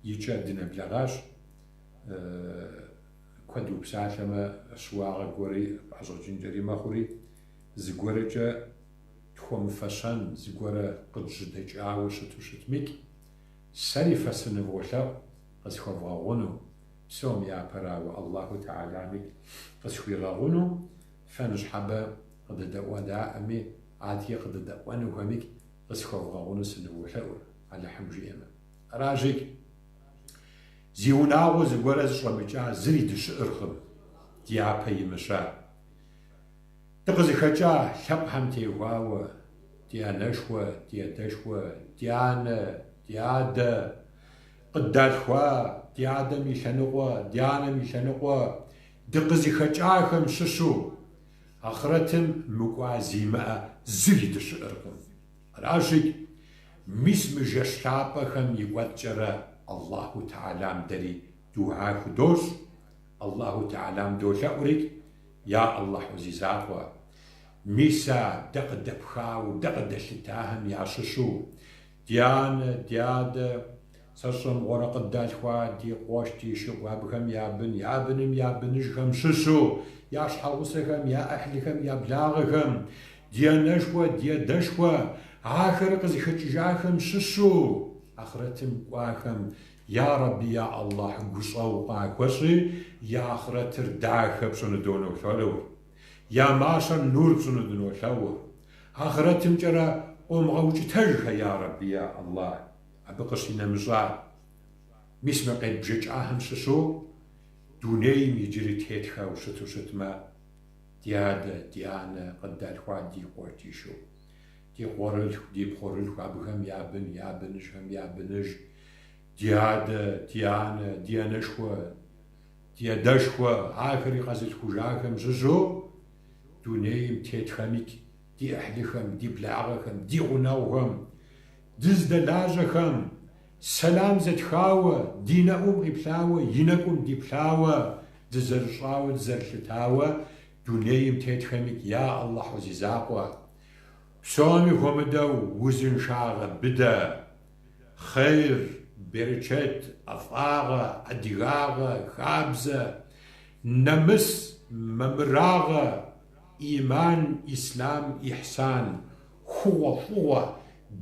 и кӏэ дынэблэгъащ. Куэд упсалъэмэ, щыуагъэ гуэри пӏэщӏэкӏынкӏэри мэхъури, зыгуэркӏэ тхуэмыфэщэн зыгуэрэ къыджьэдэкӏауэ щыту щытмикӏ, сэри фэ сыныволъэӏу къысхуэвгъэгъуну, псом япэрауэ Аллаху Тэхьэламикӏ къысхуигъэгъуну, фэ ныщхьэбэ къыдэдэӏуадаӏэми, адэкӏэ къыдэдэӏуэнухэмикӏ къысхуэвгъэгъуну сыныволъэӏур, Алыхьым жиӏэмэ. Аращикӏ, зи унагъуэ зыгуэрэ зыщӏэмыкӏа зыри дыщыӏыркъым, дяпэ имыща. Дыкъызыхэкӏа лъэпкъхэм техуауэ, ди анэшхуэ, ди адэшхуэ, ди анэ, ди адэ, къыддалъхуа, ди адэм и лъэныкъуэ, ди анэм и лъэныкъуэ, дыкъызыхэкӏахэм щыщу ахърэтым мыкӏуа зимыӏэ зыри дыщыӏэркъым. Аращикӏ, мис мы жэщ лъапӏэхэм и кӏуэцӏкӏэрэ Аллаху Тэхьэлам дэри дугьа худощӏ, Аллаху Тэхьэлам долъэӏурикӏ, Я Аллахьу зи закъуэ! Мис а дэ къыдэпхауэ, дэ къыдэлъытахэм ящыщу, ди анэ, ди адэ, сэ сщӏэ мыгъуэрэ къыддалъхуа ди къуэш, ди шыпхъу, абыхэм я бын, я быным я быныжхэм щыщу, я щхьэгъусэхэм, я ӏыхьлыхэм, я благъэхэм, ди анэшхуэ, ди адэшхуэ, ахэр къызыхэкӏыжахэм щыщу, ахърэтым кӏуахэм, Я Рэбби, я Аллахь, гущӏэгъу къахуэщӏи, я ахърэтыр дахэ пщӏыну донолъэӏур. Я мащэр нур пщӏыну дынолъэӏур. Ахърэтымкӏэрэ къомыгъэукӏытэжхэ, я Рэбби, я Аллахь. Абы къыщинэмыщӏа, мис мы къедбжэкӏахэм щыщу дунейм иджыри тетхэу щыту щытмэ, ди адэ, ди анэ, къыддалъхуа ди къуэш, ди шыпхъу, ди къуэрылъху, ди пхъурылъху, абыхэм я бын, я быныжхэм я быныж, ди адэ, ди анэ, ди анэшхуэ, Ди адэшхуэ, ахэри къэзылъхужахэм щыщу дунейм тетхэмикӏ, ди ӏыхьлыхэм, ди благъэхэм, ди гъунэгъухэм, дыздэлажьэхэм сэлам зэтхауэ, ди нэӏум къиплъауэ, и нэкӏум диплъауэ, дызэрыщӏауэ, дызэрылъытауэ дунейм тетхэмикӏ, я Аллахьу зи закъуэ, псоми хуэмыдэу узыншагъэ быдэ, Хъейр, берычэт, ӏэфӏагъэ, адыгагъэ, хабзэ, нэмыс, мамырагъэ, ӏиман, ислъам, ихьсан, хугъуэ, фӏыгъуэ,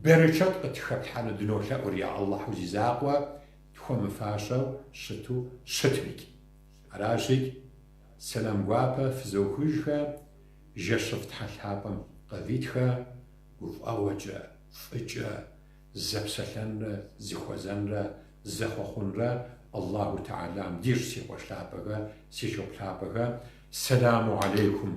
берычэт къытхэплъхьэну дынолъэӏур, я Аллахьу зи закъуэ, тхуэмыфащэу щыту щытмикӏ. Аращикӏ, сэлам гуапэ фызохыжхэ, жэщыфӏ Тхьэ лъапӏэм къывитхэ, гуфӏэгъуэкӏэ, фӏыкӏэ, зэпсэлъэнрэ зыхуэзэнрэ зэхъуэхъунрэ Аллаху Тэхьэлам дищӏ, си къуэш лъапӏэхэ, си шыпхъу лъапӏэхэ. Сэламу алейкум.